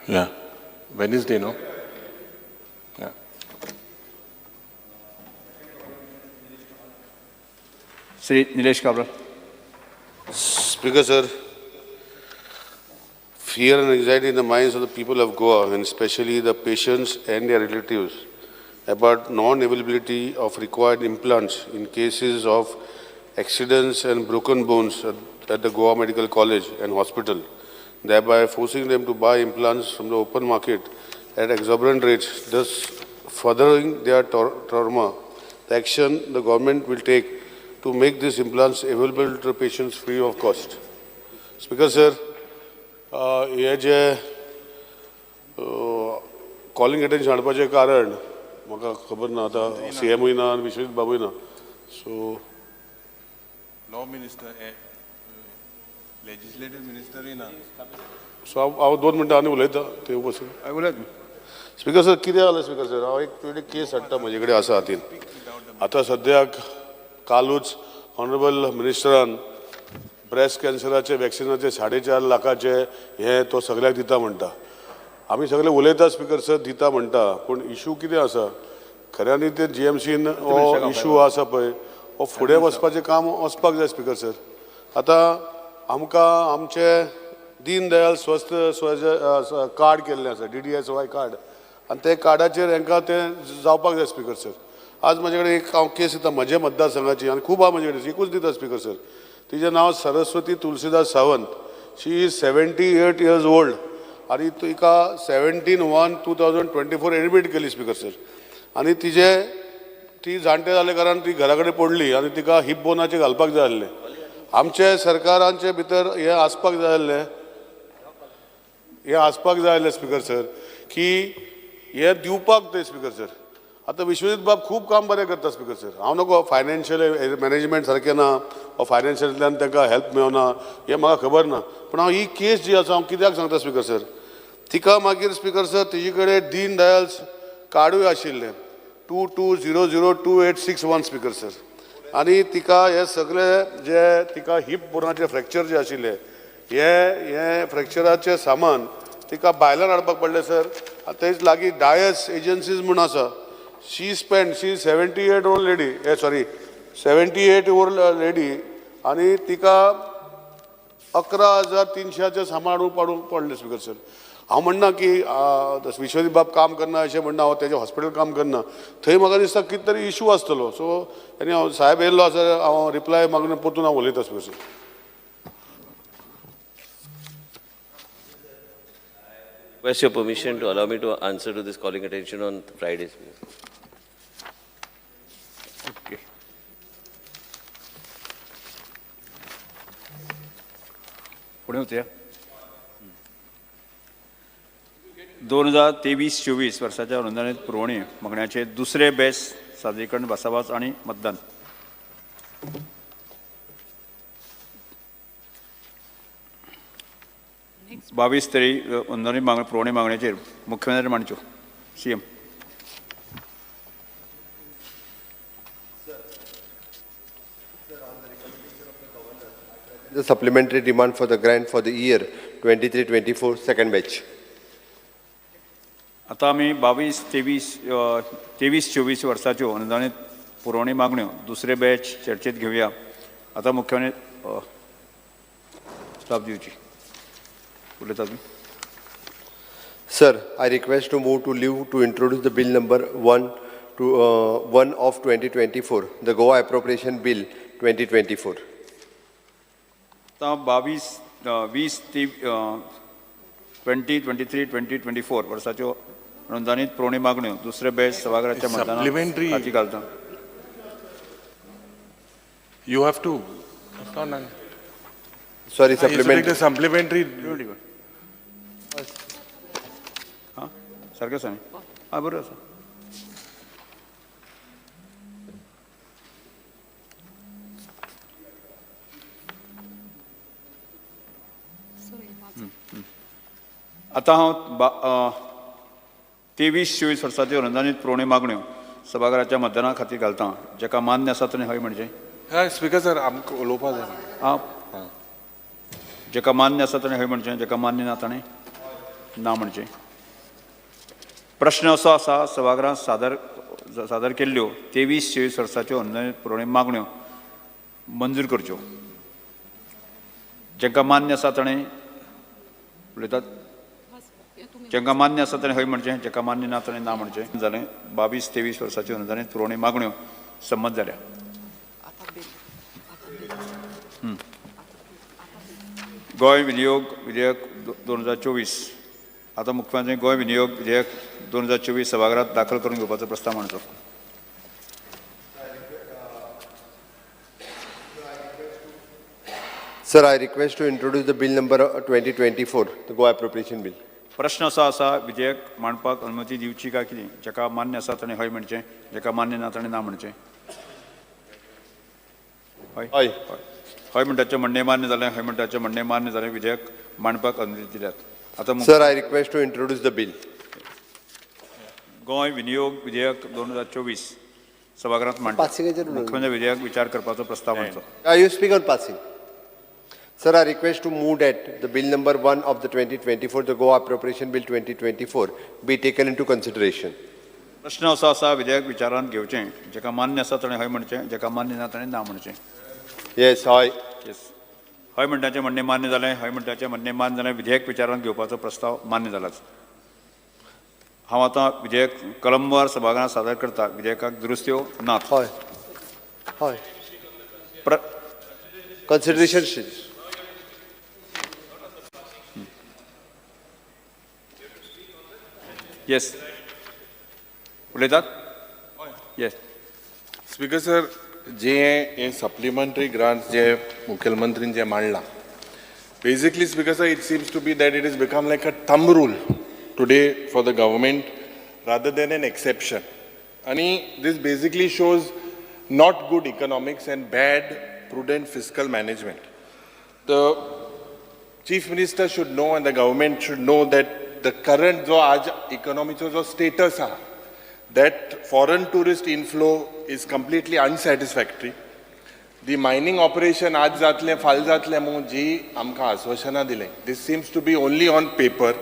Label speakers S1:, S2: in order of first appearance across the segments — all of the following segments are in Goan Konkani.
S1: Yeah. Wednesday, no? Yeah.
S2: Shri Nilesh Cabral.
S3: Speaker, sir, fear and anxiety in the minds of the people of Goa, and especially the patients and their relatives, about non-availability of required implants in cases of accidents and broken bones at the Goa Medical College and Hospital, thereby forcing them to buy implants from the open market at exorbitant rates, thus furthering their trauma. The action the government will take to make these implants available to patients free of cost. Speaker sir, हे जे कॉलिंग अटेन्शन हाडपाचें कारण म्हाका खबर ना, आतां सी एमूय ना आनी विश्वजीत बाबूय ना, सो
S1: लॉ मिनिस्टर, लेजिस्लेटिव्ह मिनिस्टरूय ना.
S3: सो हांव 2 मिनटां आनी उलयतां ते बसून.
S2: उलयात तुमी.
S3: स्पीकर सर, कितें जालें स्पीकर सर, हांव एक पयलीं केस हाडटा, म्हजे कडेन आसा हातीन. आतां सद्याक कालूच ऑनरेबल मिनिस्टरान ब्रेस्ट कॅन्सराचे वॅक्सिनाचे 4.5 लाखाचे हे तो सगळ्याक दिता म्हणटा. आमी सगळे उलयता स्पीकर सर, दिता म्हणटा, पूण इशू कितें आसा खऱ्यांनी ते जीएमसीन हो इशू आसा पळय, हो फुडें वचपाचें काम वचपाक जाय स्पीकर सर. आतां आमकां आमचे दीन दयाल स्वस्थ कार्ड केल्लें आसा, DDSY card, आनी ते कार्डाचेर हांकां तें जावपाक जाय स्पीकर सर. आज म्हजे कडेन एक हांव केस दिता म्हज्या मतदारसंघाची, आनी खूब आहा म्हजे कडेन, एकूच दिता स्पीकर सर. तिजें नांव Saraswati Tulsidas Sawant, she is 78 years old, आनी तिका 17/1/2024 एडमीट केली स्पीकर सर. आनी तिजे ती जाणटे जाले कारण ती घरा कडेन पडली आनी तिका हिप बोनाचें घालपाक जाय आसलें. आमचे सरकारांचे भितर हें आसपाक जाय आसलें, हें आसपाक जाय आसलें स्पीकर सर, की हें दिवपाक ते स्पीकर सर. आतां विश्वजीत बाब खूब काम बरें करता स्पीकर सर, हांव नको फायनान्शियल मॅनेजमेंट सारकें ना वा फायनान्शियलांतल्यान तांकां हेल्प मेळना हें म्हाका खबर ना, पूण हांव ही केस जी आसा हांव कित्याक सांगता स्पीकर सर, तिका मागीर स्पीकर सर तिजे कडेन दीन दयाल कार्डूय आशिल्लें 22002861 स्पीकर सर. आनी तिका हे सगळे जे तिका हिप बोनाचे फ्रॅक्चर जे आशिल्ले हे हे फ्रॅक्चराचें सामान तिका भायल्यान हाडपाक पडलें सर. आनी थंयच लागीं डायस एजन्सीज म्हूण आसा, she spend she 78 old lady, sorry 78 old lady, आनी तिका 11,300 सामान हाडूंक पाडूंक पडलें स्पीकर सर. हांव म्हणना की विश्वजीत बाब काम करना अशें म्हणना, हांव तेजें हॉस्पिटल काम करना, थंय म्हाका दिसता कितें तरी इशू आसतलो. सो आनी हांव साहेब येयल्लो आसा, हांव रिप्लाय मागून परतून हांव उलयता speaker sir.
S4: Request your permission to allow me to answer to this calling attention on Friday.
S2: Okay. फुडें वचया. 2023-24 वर्साच्या अनुदानीत पुरवणी मागण्याचे दुसरे बॅच सादरीकरण भासाभास आनी मतदान. बावीस तरी अनुदानीत मागणी पुरवणी मागण्याचेर मुख्यमंत्री मांडच्यो. CM.
S5: The supplementary demand for the grant for the year 23-24 second batch.
S2: आतां आमी 23-24 वर्साच्यो अनुदानीत पुरवणी मागण्यो दुसरे बॅच चर्चेत घेवया. आतां मुख्यमंत्री जाप दिवची. उलयता तुमी.
S5: Sir, I request to move to leave to introduce the bill number 1 of 2024, the Goa Appropriation Bill 2024.
S2: आतां 2023-2024 वर्साच्यो अनुदानीत पुरवणी मागण्यो दुसरे बॅच सभाघराच्या मतदाना
S1: Supplementary.
S2: हाती घालता.
S1: You have to. It's not an-
S5: Sorry,
S1: You should take
S5: supplementary.
S1: the supplementary.
S2: हां सारकें आसा न्ही? आं बरें आसा. आतां हांव 23-24 वर्साच्यो अनुदानीत पुरवणी मागण्यो सभाघराच्या मतदाना खातीर घालता. जाका मान्य आसा ताणें हय म्हणचें.
S1: हय स्पीकर सर, आमकां उलोवपा जाय.
S2: आं, जाका मान्य आसा ताणें हय म्हणचें, जाका मान्य ना ताणें ना म्हणचें. प्रश्न असो आसा, सभागृहांत सादर सादर केल्ल्यो 23-24 वर्साच्यो अनुदान पुरवणी मागण्यो मंजूर करच्यो. जांकां मान्य आसा ताणें उलयतात, जांकां मान्य आसा ताणें हय म्हणचें, जांकां मान्य ना ताणें ना म्हणचें. जालें. 22-23 वर्साच्यो अनुदानीत पुरवणी मागण्यो संमत जाल्या. गोंय विनियोग विधेयक 2024. आतां मुख्यमंत्री गोंय विनियोग विधेयक 2024 सभागृहात दाखल करून घेवपाचो प्रस्ताव मांडचो.
S5: Sir, I request to introduce the bill number 2024, the Goa Appropriation Bill.
S2: प्रश्न असो आसा, विधेयक मांडपाक अनुमती दिवची काय कितें? जाका मान्य आसा ताणें हय म्हणचें, जाका मान्य ना ताणें ना म्हणचें. हय.
S5: हय.
S2: हय म्हणटाचें म्हणणें मान्य जालें. हय म्हणटाचें म्हणणें मान्य जालें. विधेयक मांडपाक अनुमती दिल्यात. आतां
S5: Sir, I request to introduce the bill.
S2: Goa विनियोग विधेयक 2024 सभागृहात मांडटा.
S5: पासिंगाचेर उलोवया.
S2: मुख्यमंत्री विधेयक विचार करपाचो प्रस्ताव मांडचो.
S5: You speak on passing. Sir, I request to move that the bill number 1 of the 2024, the Goa Appropriation Bill 2024, be taken into consideration.
S2: प्रश्न असो आसा, विधेयक विचारांत घेवचें. जाका मान्य आसा ताणें हय म्हणचें, जाका मान्य ना ताणें ना म्हणचें.
S5: Yes, aye.
S2: Yes. हय म्हणटाचें म्हणणें मान्य जालें. हय म्हणटाचें म्हणणें मान्य जालें. विधेयक विचारांत घेवपाचो प्रस्ताव मान्य जालाच. हांव आतां विधेयक कलमवार सभागृहांत सादर करता. विधेयकाक दुरुस्त्यो नात.
S5: Aye. Aye.
S2: प्र
S5: Consideration stage.
S2: Yes, उलयतात. येस.
S1: स्पीकर सर, जे हे सप्लिमेंटरी ग्रांट्स जे मुखेलमंत्रीन जे मांडला, basically, Speaker sir, it seems to be that it is become like a thumb rule today for the government rather than an exception. आनी this basically shows not good economics and bad prudent fiscal management. The Chief Minister should know and the government should know that the current जो आज इकॉनॉमीचो जो स्टेटस आहा, that foreign tourist inflow is completely unsatisfactory. The mining operation आज जातलें फाल्यां जातलें म्हणून जी आमकां आश्वासनां दिलें, this seems to be only on paper.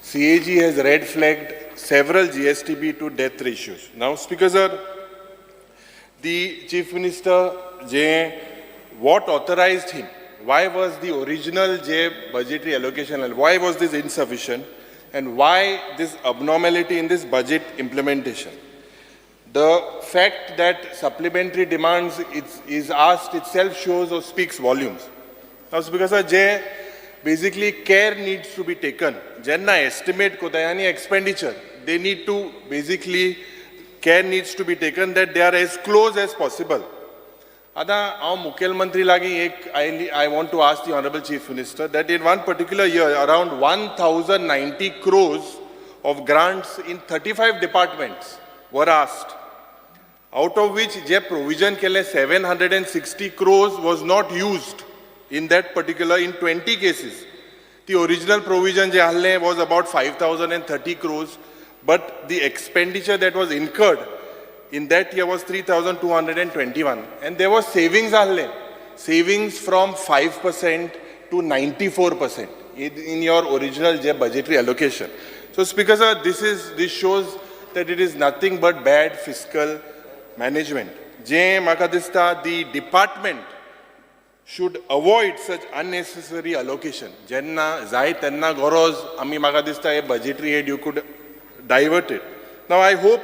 S1: CAG has red flagged several GSTB to death ratios. Now, Speaker sir, the Chief Minister J what authorized him? Why was the original J budgetary allocation, and why was this insufficient? And why this abnormality in this budget implementation? The fact that supplementary demands is asked itself shows or speaks volumes. Now, Speaker sir, J basically care needs to be taken. जेन्ना estimate कोताय आनी expenditure, they need to basically care needs to be taken that they are as close as possible. आतां हांव मुखेलमंत्री लागीं एक I want to ask the Honourable Chief Minister that in one particular year around 1,090 crores of grants in 35 departments were asked, out of which J provision केले 760 crores was not used in that particular, in 20 cases. The original provision जे आहलें was about 5,030 crores, but the expenditure that was incurred in that year was 3,221, and there was savings आहले, savings from 5% to 94% in your original J budgetary allocation. So, Speaker sir, this shows that it is nothing but bad fiscal management. जे म्हाका दिसता, the department should avoid such unnecessary allocation. जेन्ना जाय तेन्ना गरज आमी म्हाका दिसता हे budgetary aid you could divert it. Now, I hope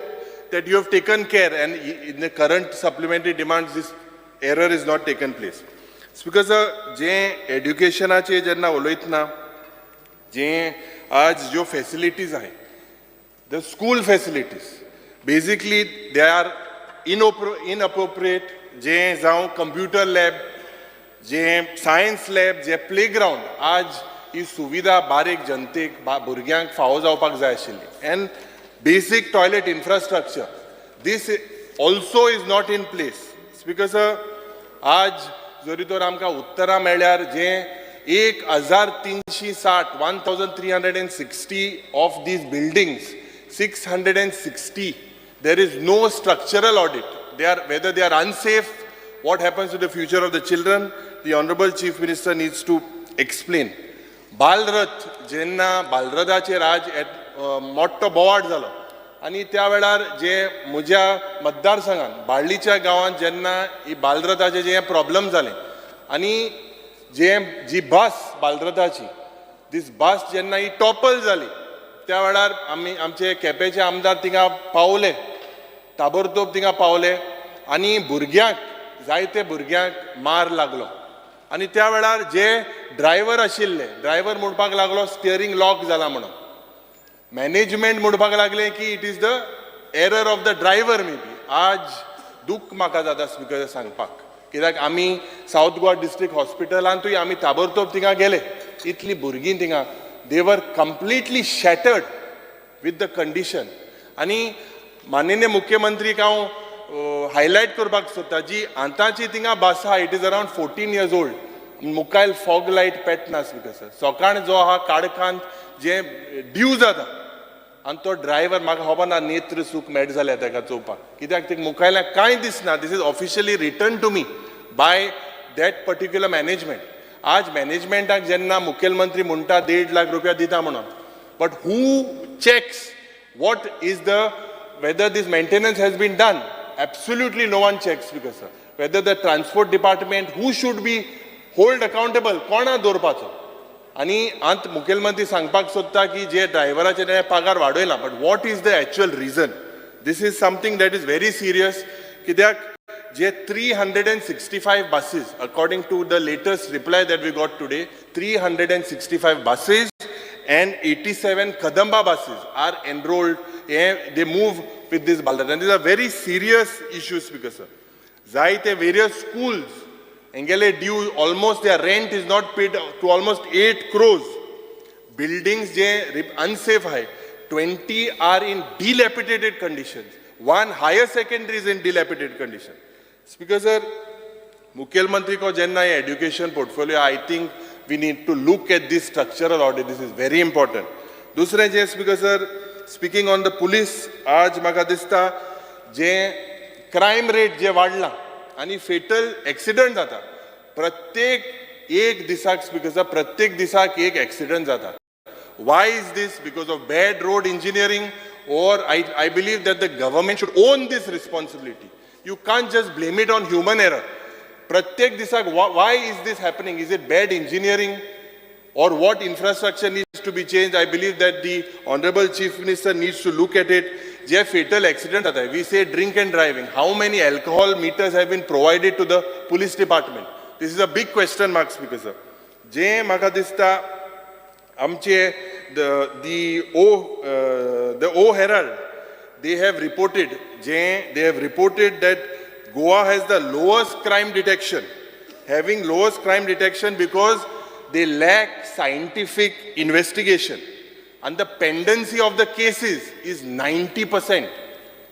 S1: that you have taken care and in the current supplementary demands this error is not taken place. Because जे एड्युकेशनाचे जेन्ना उलयतना, जे आज ज्यो फॅसिलिटीज आहे, the school facilities, basically they are inappropriate. जे जावं कंप्युटर लॅब, जे सायन्स लॅब, जे प्लेग्रावंड, आज ही सुविधा बारीक जनतेक, भुरग्यांक फावो जावपाक जाय आशिल्ली. And basic toilet infrastructure, this also is not in place. Speaker sir, आज जरी तर आमकां उत्तरां मेळ्ळ्यार, जे 1360, 1,360 of these buildings, 660, there is no structural audit. They are whether they are unsafe, what happens to the future of the children, the Honourable Chief Minister needs to explain. Bal Rath जेन्ना बालरथाचेर आज मोठो बोवाट जालो आनी त्या वेळार जे म्हज्या मतदारसंघात बाळ्ळीच्या गांवांत जेन्ना ही बालरथाचे जे प्रॉब्लम जाले आनी जे जी बस बालरथाची, दीस बस जेन्ना ही टॉपल जाली, त्या वेळार आमी आमचे केपेंचे आमदार थिंगा पावले, ताबडतोब थिंगा पावले आनी भुरग्यांक, जायते भुरग्यांक मार लागलो. आनी त्या वेळार जे ड्रायवर आशिल्ले, ड्रायवर म्हणपाक लागलो स्टियरींग लॉक जाला म्हणून. मॅनेजमेंट म्हणपाक लागलें की it is the error of the driver maybe. आज दूख म्हाका जाता, स्पिकर, सांगपाक, कित्याक आमी सावथ गोवा डिस्ट्रिक्ट हॉस्पिटलांतूय आमी ताबडतोब थिंगा गेले. इतली भुरगीं थिंगा, they were completely shattered with the condition. आनी माननीय मुख्यमंत्रीक हांव हायलायट करपाक सोदता, जी आतांची थिंगा बस आहा, it is around 14 years old. मुखायल fog light पेटना, स्पिकर सर. सकाळ जो आहा काळखांत जे ड्यू जाता आनी तो ड्रायव्हर, म्हाका खबर ना नेत्र सूख मेळट जाल्यार ताका चोवपाक, कित्याक ते मुखायल्यान कांय दिसना. This is officially written to me by that particular management. आज मॅनेजमेंटाक जेन्ना मुखेलमंत्री म्हणटा 1.5 लाख रुपया दिता म्हणून, but who checks what is the whether this maintenance has been done? Absolutely no one checks, because sir, whether the transport department, who should be hold accountable, कोणा दवरपाचो? आनी आंत मुखेलमंत्री सांगपाक सोदता की जे ड्रायव्हराचे ते पगार वाडयला, but what is the actual reason? This is something that is very serious, कित्याक जे 365 buses, according to the latest reply that we got today, 365 buses and 87 Kadamba buses are enrolled. They move with this Balrath. And these are very serious issues, because sir, जायते various schools, हेंगेले due, almost their rent is not paid to almost 8 crores. Buildings J unsafe आहे, 20 are in dilapidated conditions. One higher secondary is in dilapidated condition. Speaker sir, मुखेलमंत्री को जेन्ना education portfolio, I think we need to look at this structural audit. This is very important. दुसरें जे, Speaker sir, speaking on the police, आज म्हाका दिसता जे क्रायम रेट जे वाडला आनी फेटल एक्सिडंट जाता प्रत्येक एक दिसाक, स्पिकर सर, प्रत्येक दिसाक एक एक्सिडंट जाता. Why is this? Because of bad road engineering, or I believe that the government should own this responsibility. You can't just blame it on human error. प्रत्येक दिसाक, why is this happening? Is it bad engineering or what infrastructure needs to be changed? I believe that the Honorable Chief Minister needs to look at it. J fatal accident जाता, we say drink and driving. How many alcohol meters have been provided to the police department? This is a big question mark, Speaker sir. जे म्हाका दिसता आमचे the O Herald, they have reported J they have reported that Goa has the lowest crime detection, having lowest crime detection because they lack scientific investigation and the pendency of the cases is 90%.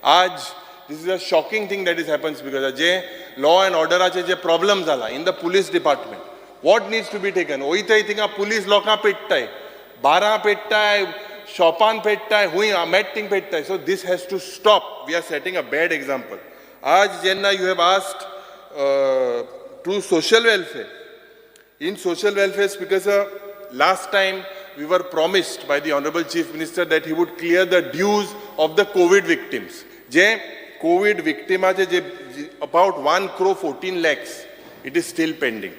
S1: आज this is a shocking thing that is happens, because J law and ऑर्डराचे J problem जाला in the police department, what needs to be taken? वयताय थिंगा पुलीस, लोकां पेट्टाय, बारां पेट्टाय, शॉपान पेट्टाय, हुंय मेट्टींग पेट्टाय. So this has to stop. We are setting a bad example. आज जेन्ना you have asked to social welfare, in social welfare, Speaker sir, last time we were promised by the Honorable Chief Minister that he would clear the dues of the COVID victims. J COVID victimaचे J about 1 crore 14 lakhs, it is still pending.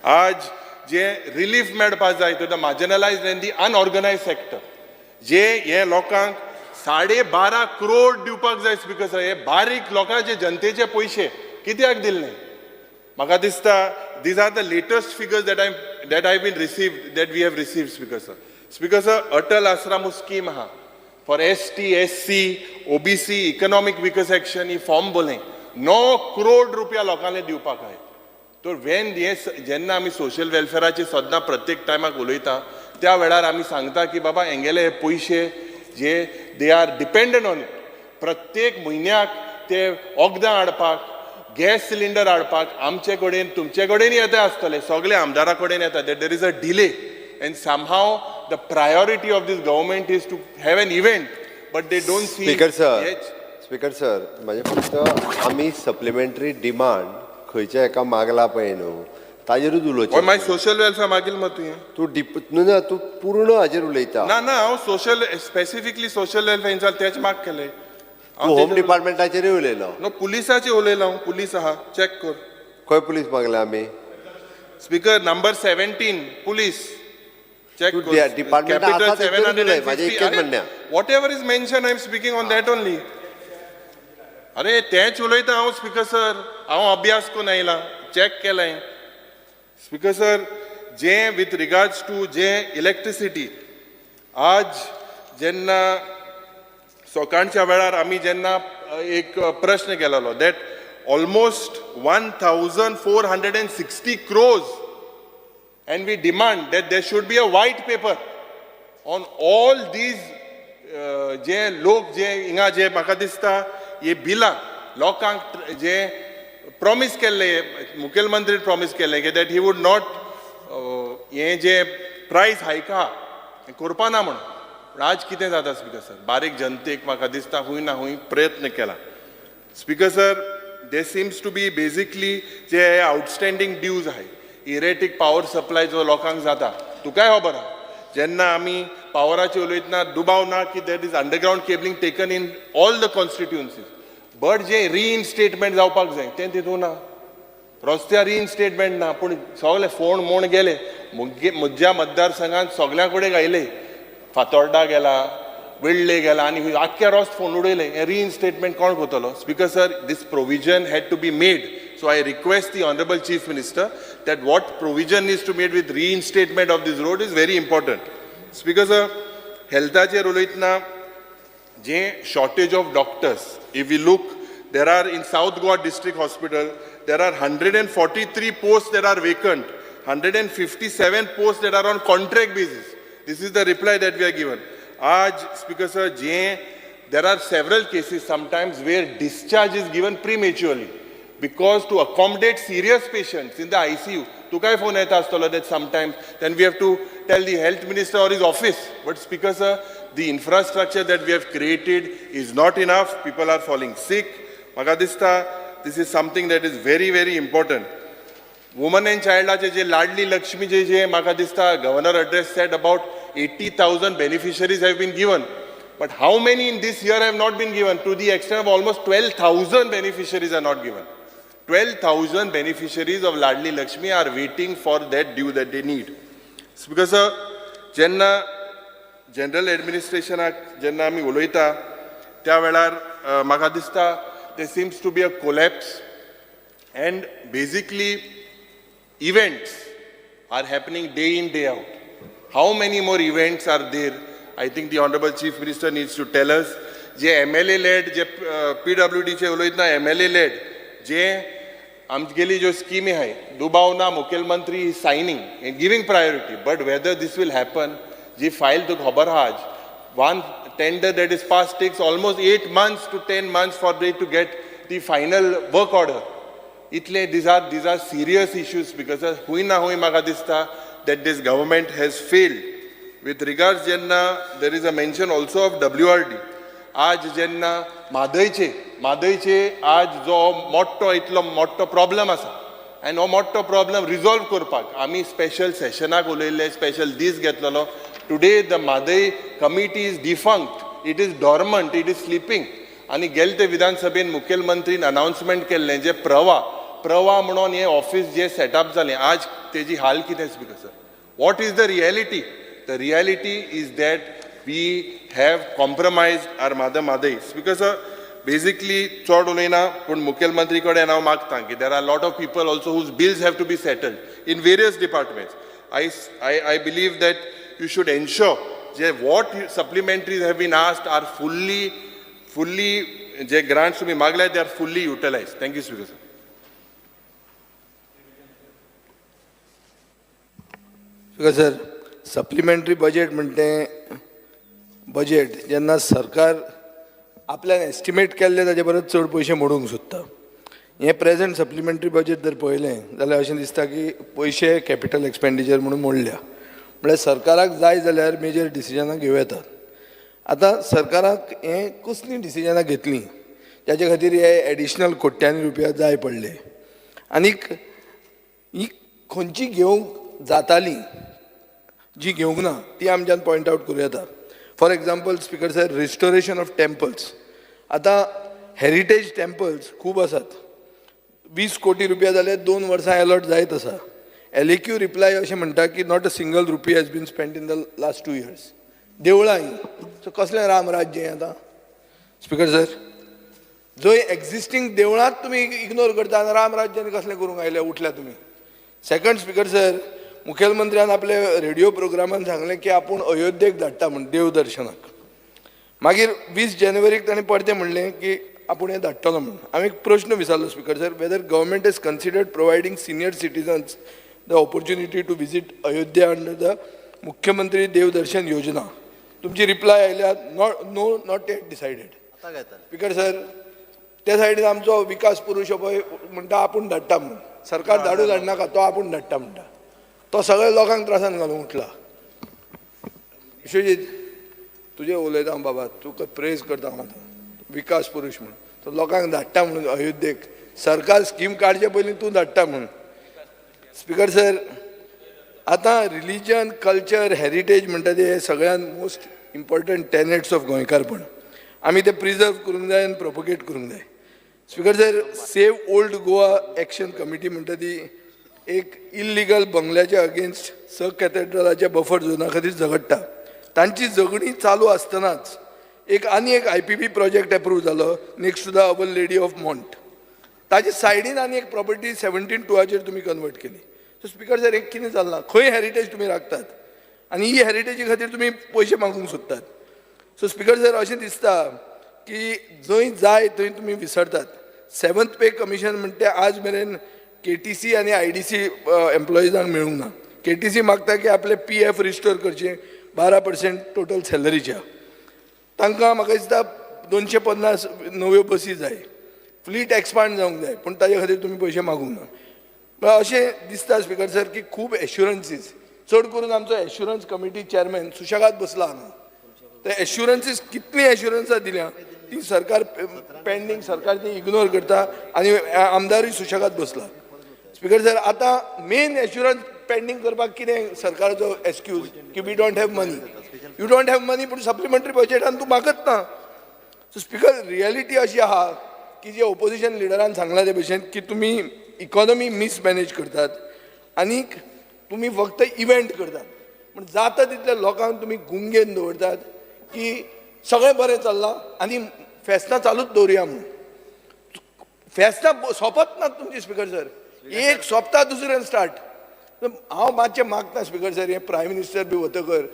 S1: आज जे रिलीफ मेळपा जाय to the marginalized and the unorganized sector, जे हे लोकांक 12.5 करोड दिवपाक जाय, स्पीकर सर. हे बारीक लोकांचे, जनतेचे पयशे कित्याक दिले न्ही? म्हाका दिसता these are the latest figures that I been received that we have received, Speaker sir. Speaker sir, Atal Ashram scheme आहा for ST, SC, OBC, economic weaker section. He form भरले, 9 करोड रुपया लोकांनी दिवपाक आहाय. तर वेन हे जेन्ना आमी सोशल वेलफेराची सद्दां प्रत्येक टायमाक उलयता, त्या वेळार आमी सांगता की बाबा, हेंगेले हे पयशे जे they are dependent on it. प्रत्येक म्हयन्याक ते वखदां हाडपाक, गॅस सिलिंडर हाडपाक आमचे कडेन, तुमचे कडेन येता आसतले, सगळे आमदारा कडेन येता, that there is a delay and somehow the priority of this government is to have an event, but they don't see.
S5: Speaker sir, speaker sir, म्हणजे फक्त आमी सप्लिमेंटरी डिमांड खंयच्या एका मागला पळय न्हू. ताजेरूच
S1: हय,
S5: उलोवचें.
S1: मागीर सोशल वेलफेअर मागील मग तुवें.
S5: तूं डिप ना, तूं पूर्ण हाजेर उलयता.
S1: ना ना, हांव सोशल, स्पेसिफिकली सोशल वेलफेअर जाल्यार तेच माग केले.
S5: तूं होम डिपार्टमेंटाचेरूय उलयलो.
S1: नो, पुलिसाचे उलयला हांव. पुलीस आहा, चॅक कर.
S5: खंय पुलीस मागले आमी?
S1: Speaker, number 17, police, check.
S5: तूं department आसा तेचेरूच उलय, म्हाजें इतकेंच म्हणणें आहा.
S1: Whatever is mention, I am speaking on that only. अरे, तेंच उलयता हांव स्पीकर सर. हांव अभ्यास करून आयला, चॅक केलां स्पीकर सर. जे विथ रिगार्ड्स टू जे इलेक्ट्रिसिटी, आज जेन्ना सकाळच्या वेळार आमी जेन्ना एक प्रश्न केलेलो that almost 1460 crores, and we demand that there should be a white paper on all these. जे लोक जे हिंगा जे म्हाका दिसता हे बिलां लोकांक जे प्रॉमीस केल्ले, मुखेलमंत्री प्रॉमीस केल्ले की that he would not हे जे प्रायस हायक आहा हें करपा ना म्हणून. पूण आज कितें जाता स्पीकर सर, बारीक जनतेक म्हाका दिसता खूंय ना खूंय प्रयत्न केला. Speaker sir, there seems to be basically जे आउटस्टँडींग ड्यूज आहाय, इरेटीक पावर सप्लाय जो लोकांक जाता, तुकाय खबर आहा. जेन्ना आमी पावराचे उलयतना दुबाव ना की that is underground cabling taken in all the constituencies, but जे रिइन्स्टेटमेंट जावपाक जाय तें तितून ना. रस्त्यार रिइन्स्टेटमेंट ना, पूण सगळे फोण मोण गेले. मुगे म्हज्या मतदारसंघात सगळ्या कडेन घायले, फातोर्डा गेला, वेळ्ळे गेला आनी आख्खे रस्त फोण उडयले. हें रिइन्स्टेटमेंट कोण करतलो? Speaker sir, this provision had to be made, so I request the honourable Chief Minister that what provision is to made with reinstatement of this road is very important. Speaker sir, हेल्थाचेर उलयतना जे shortage of doctors, if we look, there are in South Goa District Hospital, there are 143 posts that are vacant, 157 posts that are on contract basis. This is the reply that we are given. आज speaker sir, J there are several cases sometimes where discharge is given prematurely because to accommodate serious patients in the ICU. तुकाय फोन येता आसतलो that sometimes then we have to tell the health minister or his office. But speaker sir, the infrastructure that we have created is not enough. People are falling sick. म्हाका दिसता this is something that is very very important. Woman and चायल्डाचे जे लाडली लक्ष्मी जे जे म्हाका दिसता Governor address said about 80,000 beneficiaries have been given, but how many in this year have not been given? To the extent of almost 12,000 beneficiaries are not given. 12,000 beneficiaries of Ladli Lakshmi are waiting for that due that they need. Because जेन्ना जनरल एडमिनिस्ट्रेशनाक जेन्ना आमी उलयता त्या वेळार म्हाका दिसता there seems to be a collapse, and basically events are happening day in, day out. How many more events are there? I think the Honorable Chief Minister needs to tell us. जे एमएलए लेड, जे पीडब्ल्यूडीचे उलयतना एमएलए लेड जे आमगेली ज्यो स्किमी आहाय, दुबाव ना मुखेलमंत्री is signing and giving priority, but whether this will happen. जी फायल तुका खबर आहा, आज one tender that is pass takes almost 8 months to 10 months for they to get the final work order. इतले these are serious issues, because खूंय ना खूंय म्हाका दिसता that this government has failed. With regards जेन्ना there is a mention also of WRD, आज जेन्ना म्हादयचे आज जो मोठो इतलो मोठो प्रॉब्लम आसा आनी हो मोठो प्रॉब्लम रिजॉल्व करपाक आमी स्पेशल सेशनाक उलयल्ले, स्पेशल दीस घेतलेलो. Today the Mhadei committee is defunct, it is dormant, it is sleeping. आनी गेले ते विधानसभेन मुखेलमंत्रीन अनाउन्समेंट केल्लें जे प्रवा प्रवा म्हणून हें ऑफिस जे सेटअप जालें, आज तेजी हाल कितें? Speaker sir, what is the reality? The reality is that we have compromise our mother Mhadei. Speaker sir, basically चड उलयना, पूण मुखेलमंत्री कडेन हांव मागता की there are lot of people also whose bills have to be settled in various departments. I believe that you should ensure J what supplementaries have been asked are fully, J grants तुमी मागले, they are fully utilise. Thank you, Speaker sir.
S6: Speaker sir, supplementary budget म्हणटे तें बजेट जेन्ना सरकार आपल्यान एस्टिमेट केल्ले ताजे परस चड पयशे मोडूंक सोदता. हें प्रेजेंट सप्लिमेंटरी बजेट जर पळयलें जाल्यार अशें दिसता की पयशे कॅपिटल एक्सपेंडिचर म्हणून मोडल्या. म्हळ्यार सरकाराक जाय जाल्यार मेजर डिसिजनां घेवं येतात. आतां सरकाराक हें कसलीं डिसिजनां घेतलीं ताजे खातीर हे एडिशनल कोट्यांनी रुपया जाय पडले? आनीक ही खंयची घेवंक जाताली जी घेवंक ना ती आमच्यान पॉयंट आवट करूं येता. For example, speaker sir, restoration of temples. आतां हेरिटेज टेम्पल्स खूब आसात. 20 कोटी रुपया जाल्यार 2 वर्सां एलॉट जायत आसा. एलएक्यू रिप्लाय अशें म्हणटा की not a single rupee has been spent in the last 2 years. देवळां हीं, सो कसलें राम राज्य हें आतां? स्पीकर सर, जंय एक्झिस्टींग देवळांत तुमी इग्नोर करता आनी राम राज्य आनी कसलें करूंक आयले उठल्या तुमी? सेकंड, स्पीकर सर, मुखेलमंत्र्यान आपल्या रेडिओ प्रोग्रामान सांगलें की आपूण अयोध्येक धाडटा म्हूण देवदर्शनाक. मागीर 20 जानेवारीक ताणें परतें म्हणलें की आपूण हें धाडटलो म्हूण. हांवें एक प्रश्न विचारलो, speaker sir, whether government has considered providing senior citizens the opportunity to visit Ayodhya under the मुख्यमंत्री देवदर्शन योजना. तुमची रिप्लाय आयल्या, not, no, not yet decided. Speaker sir, त्या सायडीन आमचो विकास पुरूश हो पळय म्हणटा आपूण धाडटा म्हणून. सरकार धाडू धाडनाका, तो आपूण धाडटा म्हणटा. तो सगळ्या लोकांक त्रासान घालूंक उठला. विश्वजीत, तुजें उलयता हांव बाबा, तुका प्रेज करता हांव आतां. विकास पुरूश म्हणून तो लोकांक धाडटा म्हणून अयोध्येक. सरकार स्कीम काडचे पयलीं तूं धाडटा म्हणून. स्पीकर सर, आतां रिलीजन, कल्चर, हेरिटेज म्हणटा ते हे सगळ्यात मोस्ट इम्पॉर्टंट टेनेट्स ऑफ गोंयकारपण. आमी ते प्रिजर्व करूंक जाय आनी प्रोपगेट करूंक जाय. Speaker sir, Save Old Goa Action Committee म्हणटा ती एक इल्लिगल बंगल्याच्या अगेन्स्ट स कॅथेड्रलाच्या बफर झोना खातीर झगडटा. तांची झगडीं चालू आसतनाच एक आनी एक आयपीपी प्रोजेक्ट एप्रूव जालो next to the Our Lady of Mont. ताजे सायडीन आनी एक प्रॉपर्टी 17(2) तुमी कन्वर्ट केली. सो स्पीकर सर, एक कितें चल्लां? खंय हेरिटेज तुमी राखतात आनी ही हेरिटेजी खातीर तुमी पयशे मागूंक सोदतात? सो स्पीकर सर, अशें दिसता की जंय जाय थंय तुमी विसरतात. सेवन्थ पे कमिशन म्हणटे आज मेरेन केटीसी आनी आयडीसी एम्प्लॉइजांक मेळूंक ना. केटीसी मागता की आपले पीएफ रिस्टोर करचे 12% टोटल सॅलरीच्या. तांकां म्हाका दिसता 250 नव्यो बसी जाय, फ्लीट एक्सपांड जावंक जाय, पूण ताजे खातीर तुमी पयशे मागूंक ना. म्हळ्यार अशें दिसता, स्पीकर सर, की खूब एश्युरन्सीस, चड करून आमचो एश्युरन्स कमिटी चॅरमॅन सुशेगाद बसला हांगा. ते एश्युरन्सीस, कितलीं एश्युरन्सां दिल्या ती सरकार पेंडींग, सरकार ती इग्नोर करता आनी आमदारूय सुशेगाद बसला. स्पीकर सर, आतां मेन एश्युरन्स पेंडींग करपाक कितें सरकाराचो एक्सक्यूज की we don't have money. You don't have money, पूण सप्लिमेंटरी बजेटान तूं मागत ना. सो स्पीकर, रियलिटी अशी आहा की जे ओपोजिशन लिडरान सांगलां ते भशेन की तुमी इकॉनॉमी मिसमॅनेज करतात आनीक तुमी फक्त इव्हेंट करतात, पूण जाता तितल्या लोकांक तुमी गुंगेन दवरतात की सगळें बरें चल्लां आनी फेस्तां चालूच दवरुया म्हणून. फेस्तां सोंपत नात तुमची, स्पीकर सर. एक सोंपता, दुसरें स्टार्ट. हांव मातशें मागता, स्पीकर सर, हें प्रायम मिनिस्टर बी वतकर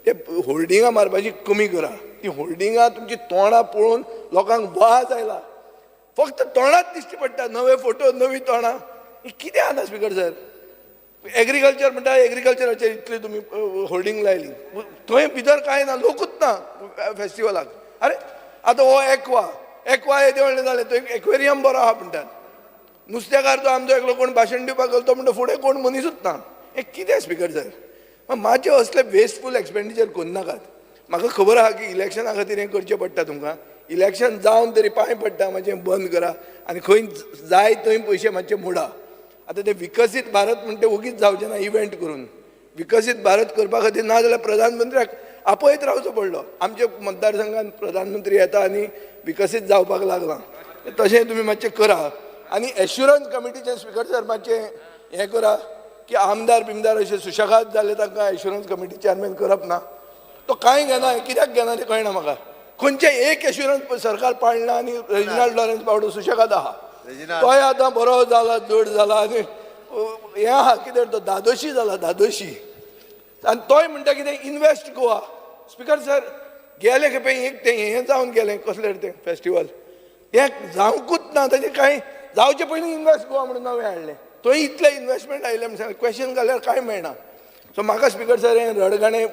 S6: ते होर्डिंगां मारपाची कमी करा. ती होर्डिंगां तुमची तोंडां पळोवन लोकांक वाज आयला. फक्त तोंडात दिश्टी पडटा, नवे फोटो, नवी तोंडां. हें कितें आतां, स्पीकर सर? एग्रीकल्चर म्हणटा, एग्रीकल्चराचेर इतली तुमी होर्डिंग लायली, थंय भितर कांय ना, लोकूच ना फेस्टिवलाक. अरे, आतां हो एक्वा, एक्वा येदें व्हडलें जालें, थंय एक्वेरियम बरो आहा म्हणटात. नुस्तेकार तो आमचो एकलो कोण भाशण दिवपाक गेलो, तो म्हणटा फुडें कोण मनीसूच ना. हें कितें, स्पीकर सर? मातशें असले वेस्टफूल एक्सपेंडिचर करनाकात. म्हाका खबर आहा की इलेक्शना खातीर हें करचें पडटा तुमकां. इलेक्शन जावन तरी पांय पडटा, मातशें बंद करा आनी खंय जाय थंय पयशे मातशे मोडा. आतां ते विकसीत भारत म्हणटे ओगीच जावचें ना इव्हेंट करून. विकसीत भारत करपा खातीर ना जाल्यार प्रधानमंत्र्याक आपयत रावचो पडलो. आमच्या मतदारसंघात प्रधानमंत्री येता आनी विकसीत जावपाक लागलां. तशें तुमी मातशें करा आनी एश्युरन्स कमिटीचे, स्पीकर सर, मातशें हें करा की आमदार बिमदार अशे सुशेगाद जाले, तांकां एश्युरन्स कमिटी चॅरमॅन करप ना. तो कांय घेना, कित्याक घेना तें कळना म्हाका. खंयचें एक एश्युरन्स सरकार पाळना आनी रेजिनाल्ड लॉरेन्स बावडो सुशेगाद आहा. तोय आतां बरो जाला, जड जाला आनी हें आहा कितें तो धादोशी जाला, धादोशी. आनी तोय म्हणटा कितें, इनवेस्ट गोवा. स्पीकर सर, गेले खेपे एक तें हें जावन गेलें, कसलें तें फेस्टिवल, तें जावंकूच ना. ताजें कांय जावचे पयलीं इनवेस्ट गोवा म्हणून नवें हाडलें. थंय इतलें इनवेस्टमेंट आयलें म्हण क्वेश्चन घाल्यार कांय मेळना. सो म्हाका, स्पीकर सर, हें रडगाणें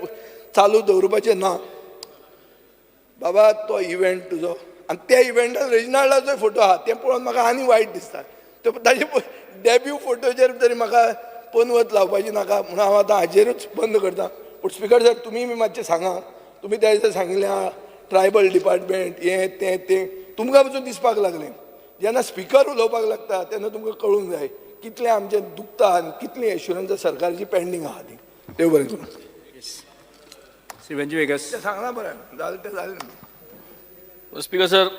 S6: चालू दवरुपाचें ना. बाबा, तो इव्हेंट तुजो आनी त्या इव्हेंटान रेजिनाल्डाचो फोटो आहा, तें पळोवन म्हाका आनी वायट दिसता. तो ताजे डेब्यू फोटोचेर तरी म्हाका पनवत लावपाची नाका म्हणून हांव आतां हाजेरूच बंद करता. पूण स्पीकर सर, तुमी बी मातशें सांगा. तुमी त्या दिसा सांगिल्लें आहा ट्रायबल डिपार्टमेंट, हें तें तें तुमकां पसून दिसपाक लागलें. जेन्ना स्पिकर उलोवपाक लागता तेन्ना तुमकां कळूंक जाय. कितलें आमचें दुखता आनी कितलीं एश्युरन्सां सरकाराची पेंडींग आहा ती. देव बरें करूं.
S2: श्री वेंजी वेगस.
S6: तें सांगलां बरें जालें तें जालें.
S7: स्पीकर सर,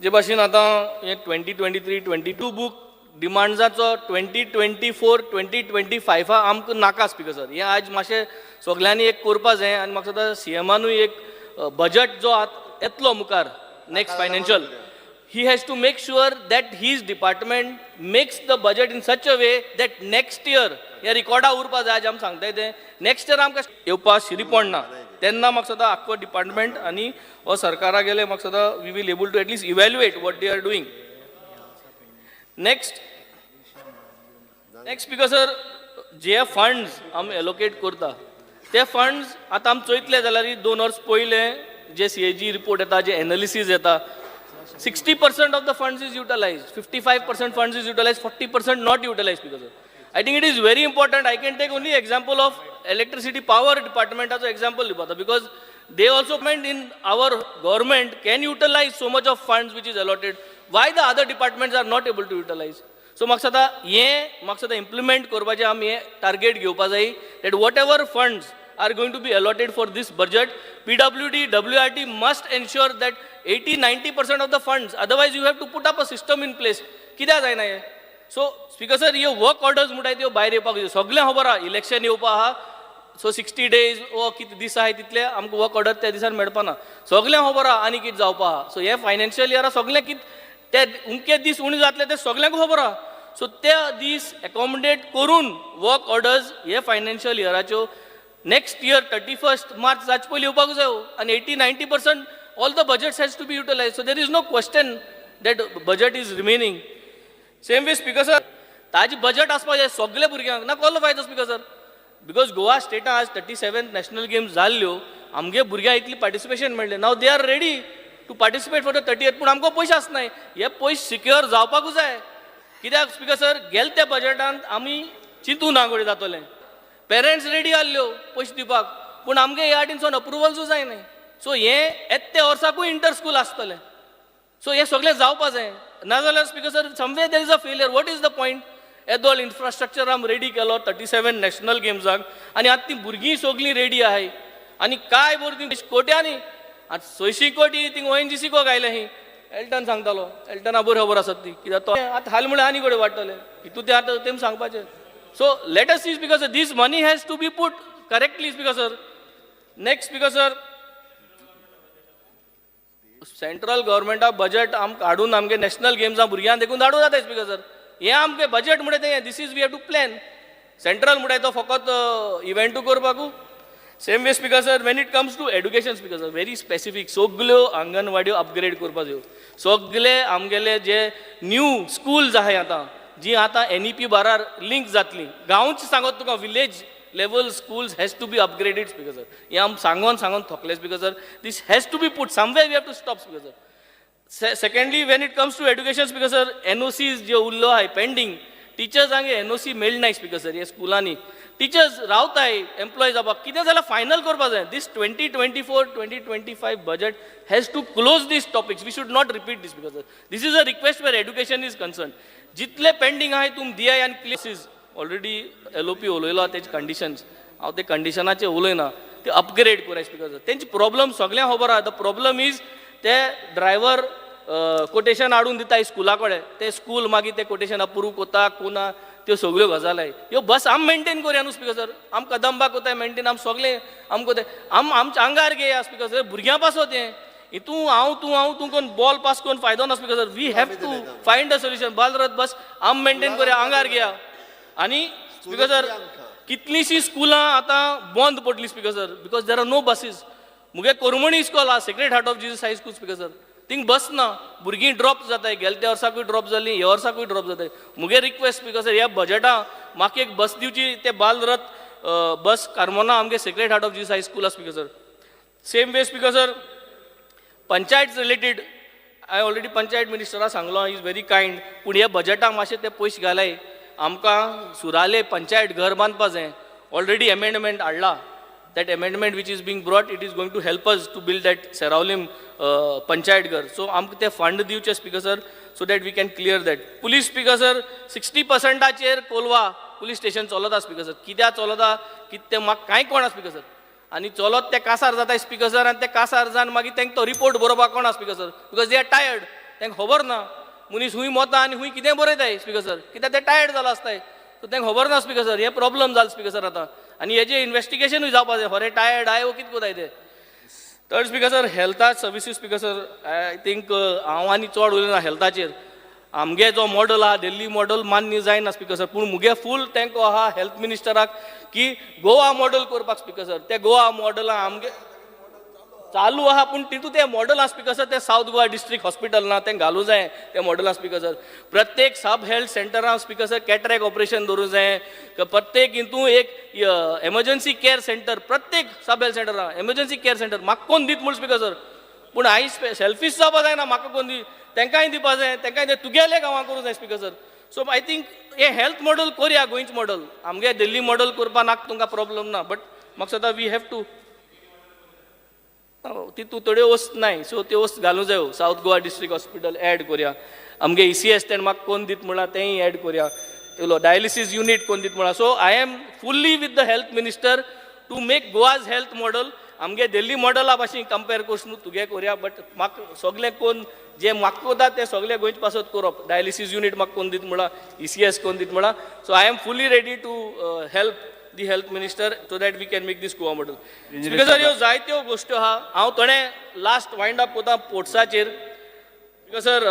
S7: जे भाशेन आतां हें 2023-22 book डिमांड्साचो 2024-2025 आमकां नाका. स्पीकर सर, हें आयज मातशें सगल्यांनी एक करपा जाय आनी म्हाका दिसता सीएमानूय एक बजट जो आतां येतलो मुखार next financial, he has to make sure that his department makes the budget in such a way that next year ह्या रिकॉर्डा उरपा जाय. आज आमी सांगताय तें नेक्स्ट इयर आमकां येवपा शिरी पडना तेन्ना म्हाका दिसता आख्खो डिपार्टमेंट आनी हो सरकारा गेले म्हाका दिसता we will able to at least evaluate what they are doing. Next, Speaker sir, J funds आमी एलोकेट करता ते फंड्स आतां आमी चोयतले जाल्यार 2 वर्स पयलें जे सीएजी रिपोर्ट येता, जे एनालिसीस येता, 60% of the funds is utilized, 55% funds is utilized, 40% not utilized. Because I think it is very important. I can take only example of electricity power department as an example, because they also meant in our government can utilize so much of funds which is allotted. Why the other departments are not able to utilize? So म्हाका दिसता हें म्हाका दिसता इम्प्लिमेंट करपाचें आमी हें टार्गेट घेवपा जाय that whatever funds are going to be allotted for this budget, PWD, WRT must ensure that 80 90% of the funds, otherwise you have to put up a system in place. कित्याक जायना हें? सो स्पीकर सर, ह्यो वर्क ऑर्डर्स म्हणटाय त्यो भायर येवपाक जाय. सगळें खबर आहा इलेक्शन येवपा आहा, सो 60 डेज वो कितें दीस आहाय तितले आमकां वर्क ऑर्डर त्या दिसान मेळपा ना. सगळें खबर आहा आनी कितें जावपा आहा. सो हे फायनान्शियल इयरा सगळें कितें ते उमके दीस उणे जातले ते सगळ्यांक खबर आहा. सो ते दीस एकोमोडेट करून वर्क ऑर्डर्स हे फायनान्शियल इयराच्यो next year 31 March जाचे पयलीं येवपाक जायो आनी 80-90% all the budgets has to be utilize, so there is no question that budget is remaining. Same way, Speaker sir, ताजी बजट आसपा जाय सगळे भुरग्यांक ना कसलो फायदो, स्पीकर सर? Because Goa स्टेटान आज 37 नॅशनल गेम्स जाल्ल्यो, आमगे भुरग्यांक इतली पार्टिसिपेशन मेळ्ळें. Now they are ready to participate for the 30th, पूण आमकां पयशे आसनाय. हे पयशे सिक्युअर जावपाकूच जाय. कित्याक स्पीकर सर, गेले त्या बजटांत आमी चिंतू ना घडये जातलें. पेरंट्स रेडी आहल्यो पयशे दिवपाक, पूण आमगे ह्या हाटीनसून अप्रुवल्सूय जायनाय. सो हें येत त्या वर्साकूय इंटर स्कूल आसतलें. सो हें सगळें जावपा जाय, नाजाल्यार, Speaker sir, somewhere there is a failure. What is the point? येदोळ इन्फ्रास्ट्रक्चर आमी रेडी केलो 37 नॅशनल गेम्साक आनी आतां ती भुरगीं सगळीं रेडी आहाय आनी काय बरी ती कोट्यांनी आतां 600 कोटी थिंग ओएनजीसी को घायले ही. एल्टन सांगतालो, एल्टना बरी खबर आसत ती, कित्याक तो आतां हाल म्हळ्यार आनी कडेन वाडटले हितू ते आतां तेम सांगपाचें. So let us is because this money has to be put correctly, Speaker sir. Next, Speaker sir, central गव्हर्मेंटाक बजट आमकां हाडून आमगे नॅशनल गेम्सां भुरग्यांक देखून धाडूं जाता. स्पीकर सर, हें आमचें बजट म्हणटा तें this is we have to plan. Central म्हणटाय तो फकत इव्हेंटू करपाकू. Same way, Speaker sir, when it comes to education, Speaker sir, very specific, सगल्यो अंगणवाड्यो अपग्रेड करपाक जायो. सगले आमगेले जे न्यू स्कूल्स आहाय आतां जी आतां एनईपी बारार लिंक जातली, गांवची सांगत तुका, village level schools has to be upgraded. Speaker sir, हें आम सांगोन सांगोन थकले. Speaker sir, this has to be put somewhere, we have to stop, Speaker sir. Secondly, when it comes to education, Speaker sir, NOC ज्यो उरल्यो आहाय पेंडींग, टिचर्सांक एनओसी मेळनाय. स्पीकर सर, हे स्कुलांनी टिचर्स रावताय एम्प्लॉय जावपाक, कितें जाल्यार फायनल करपा जाय. This 2024-2025 budget has to close these topics. We should not repeat this, because this is a request where education is concern. जितले पेंडींग आहाय तुम दियाय आनी क्लियर. ऑलरेडी एलओपी उलयलो तेजे कंडिशन्स, हांव ते कंडिशनाचे उलयना. ते अपग्रेड कराय, स्पीकर सर. तेंचे प्रॉब्लम सगळ्यांक खबर आहा. The problem is ते ड्रायव्हर कोटेशन हाडून दिता स्कुला कडेन, ते स्कूल मागीर ते कोटेशन अप्रूव कोता कोना, त्यो सगळ्यो गजाली. ह्यो बस आम मेंटेन करुया न्हू, स्पीकर सर. आम कदंबा कोताय मेंटेन, आम सगळे आम कोताय, आम आमच्या आंगार घेया. स्पीकर सर, भुरग्यां पासत हें हितू हांव तूं हांव तूं कोण बॉल पास करून फायदो ना. Speaker sir, we have to find a solution. Balrath बस आम मेंटेन करुया, आंगार घेया. आनी स्पीकर सर, कितलींशीं स्कुलां आतां बंद पडलीं, Speaker sir, because there are no buses. मुगे कोरमणी इस्कॉल आहा, Sacred Heart of Jesus High School, Speaker sir, thing bus ना, भुरगीं ड्रॉप जाताय. गेले त्या वर्साकूय ड्रॉप जालीं, ह्या वर्साकूय ड्रॉप जाताय. मुगे रिक्वेस्ट, स्पीकर सर, ह्या बजटा म्हाका एक बस दिवची, ते बालरथ बस कार्मोना आमगे Sacred Heart of Jesus High School. Speaker sir, same way, Speaker sir, panchayat related, I already panchayat मिनिस्टरा सांगलो, is very kind, पूण ह्या बजटाक मातशें ते पयशे घालाय. आमकां सुराले पंचायत घर बांदपा जाय. ऑलरेडी एमेंडमेंट हाडला. That amendment which is being brought, it is going to help us to build that Seraulim panchayat घर. सो आमकां ते फंड दिवचे, speaker sir. so that we can clear that. Police, Speaker sir, 60 पर्संटाचेर कोलवा police station चलता स्पीकर सर. कित्याक चलता कितें तें म्हाका कांय कळना स्पीकर सर. आनी चलत ते कासार जाता स्पीकर सर, आनी ते कासार जावन मागीर तांकां तो रिपोर्ट बरोवपाक कोणा Speaker sir, because they are tired. तांकां खबर ना मनीस खूंय मोता आनी खूंय कितें बरयताय स्पीकर सर, कित्याक ते टायर्ड जाला आसताय. सो तांकां खबर ना स्पीकर सर. हें प्रॉब्लम जालें स्पीकर सर आतां, आनी हेजें इन्वेस्टिगेशनूय जावपा जाय, खरें टायर्ड आहाय वो कितें कोताय ते. थर्ड स्पीकर सर, हेल्था services. Speaker sir, I think हांव आनी चड उलयना हेल्थाचेर. आमगे जो मॉडल आहा दिल्ली मॉडल मान्य जायना स्पीकर सर, पूण मुगे फूल तेंको आहा हेल्थ मिनिस्टराक की गोवा मॉडल करपाक स्पीकर सर. ते गोवा मॉडल आमगे चालू आहा, पूण तितू तें मॉडल आहा स्पीकर सर, तें सावथ गोवा डिस्ट्रिक्ट हॉस्पिटल ना तें घालूं जाय तें मॉडल आहा स्पीकर सर. प्रत्येक सब हेल्थ सेंटरान स्पीकर सर कॅटरॅक्ट ऑपरेशन दवरूं जाय. प्रत्येक हितून एक एमर्जन्सी केअर सेंटर, प्रत्येक सब हेल्थ सेंटरान एमर्जन्सी केअर सेंटर म्हाका कोण दीत म्हूण स्पीकर सर. पूण हांवें सेल्फीश जावपा जायना, म्हाका कोण दी, तेंकांय दिवपा जाय, तेंकांय ते तुगेले गांवां करूं जाय speaker sir. So I think हें हेल्थ मॉडल करया, गोंयचें मॉडल. आमगे दिल्ली मॉडल करपा नाका तुमकां प्रॉब्लम ना, बट म्हाका दिसता we have to तितू थोड्यो वस्त नाय, सो त्यो वस्त घालूं जायो. South Goa district hospital add करया, आमगे ECS तेणें म्हाका कोण दीत म्हणलां तेंय एड करया, डायलिसीस युनीट कोण दीत म्हणलां. So I am fully with the health minister to make Goa's health model. आमगे दिल्ली मॉडला भाशेन कंपेर करस न्हू, तुगे करया, बट म्हाका सगलें कोण जें म्हाका कोता तें सगलें गोंयचे पासत करप. डायलिसीस युनीट म्हाका कोण दीत म्हणलां, ECS कोण दीत म्हणलां. So I am fully ready to help the health minister so that we can make this Goa model. Speaker sir, ह्यो जायत्यो गोश्ट्यो आहा. हांव थोडे लास्ट वायंड अप कोता पोर्ट्साचेर. स्पीकर सर,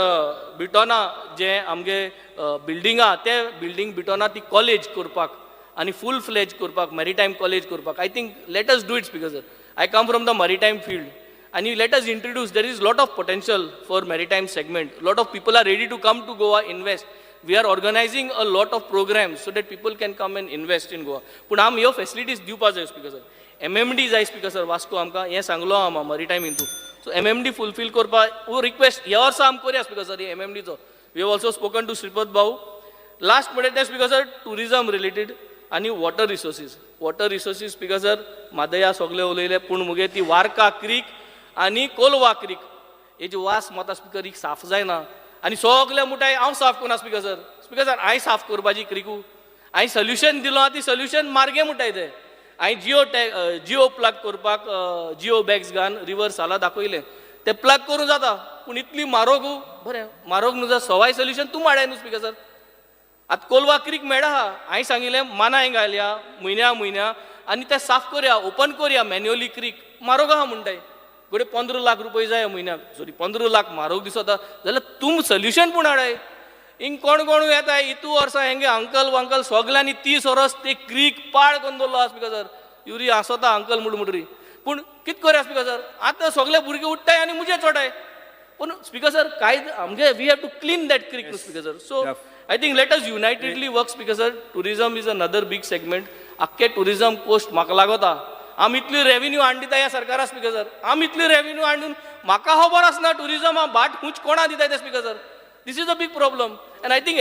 S7: बिटोना जे आमगे बिल्डींग आहा ते बिल्डींग बिटोना ती कॉलेज करपाक आनी फूल फ्लेज करपाक, मॅरिटायम कॉलेज करपाक, I think let us do it, Speaker sir. I come from the maritime field आनी let us introduce. There is lot of potential for maritime segment. Lot of people are ready to come to Goa, invest. We are organizing a lot of programs so that people can come and invest in Goa. पूण आमी ह्यो फेसिलिटीज दिवपा जाय स्पीकर सर. MMD जाय स्पीकर सर वास्को आमकां, हें सांगलो आम मरिटायम हितू. सो MMD fulfil करपा वो रिक्वेस्ट ह्या वर्सा आम करया स्पीकर सर MMDचो. We have also spoken to Shripad भाऊ. लास्ट म्हणल्यार तें स्पीकर सर, टुरिजम रिलेटेड आनी water resources. Water resources, Speaker sir, म्हादया सगळे उलयले, पूण मुगे ती वार्का क्रीक आनी कोलवा क्रीक हेजी वास माता स्पीकर, ही साफ जायना आनी सगळे मुठाय हांव साफ करना स्पीकर सर. स्पीकर सर, हांवें साफ करपाची क्रिकू हांवें सोल्युशन दिलो आहा, ती सोल्युशन मार्गे मुठाय ते. हांवें जियो टॅग, जियो प्लग करपाक जियो बॅग्स घालून रिवर साला दाखयलें, ते प्लग करूं जाता, पूण इतली म्हारोग. बरें, म्हारोग न्हू जाल्यार सवाय सोल्युशन तूं माडाय न्हू स्पीकर सर. आतां कोलवा क्रीक मेळा आहा, हांवें सांगिल्लें मानाय घालया म्हयन्या म्हयन्या आनी ते साफ करया, ओपन करया मॅन्युअली क्रीक. म्हारोग आहा म्हणटाय, घडये 15 लाख रुपये जाय म्हयन्याक. सॉरी, 15 लाख म्हारोग दिसता जाल्यार तूं सोल्युशन पूण हाडाय. हिंग कोण कोण येता इतू वर्सां हेंगे अंकल वंकल सगल्यांनी 30 वर्स ते क्रीक पाळ करून दवरलो आहा स्पीकर सर. युरी आसता अंकल म्हूण म्हणरी, पूण कितें करया स्पीकर सर, आतां सगळे भुरगे उठ्ठाय आनी मुजे चोडाय. पूण स्पीकर सर, काय आमगे we have to clean that creek न्हू speaker sir. So I think let us unitedly work, Speaker sir. Tourism is another big segment. आख्खे टुरिजम कोस्ट म्हाका लागता. आमी इतली रेवेन्यू हाडून दिता ह्या सरकारा स्पीकर सर, आमी इतली रेवेन्यू हाडून म्हाका खबर आसना टुरिजमा भाट खूंच कोणा दिताय ते speaker sir. This is a big problem and I think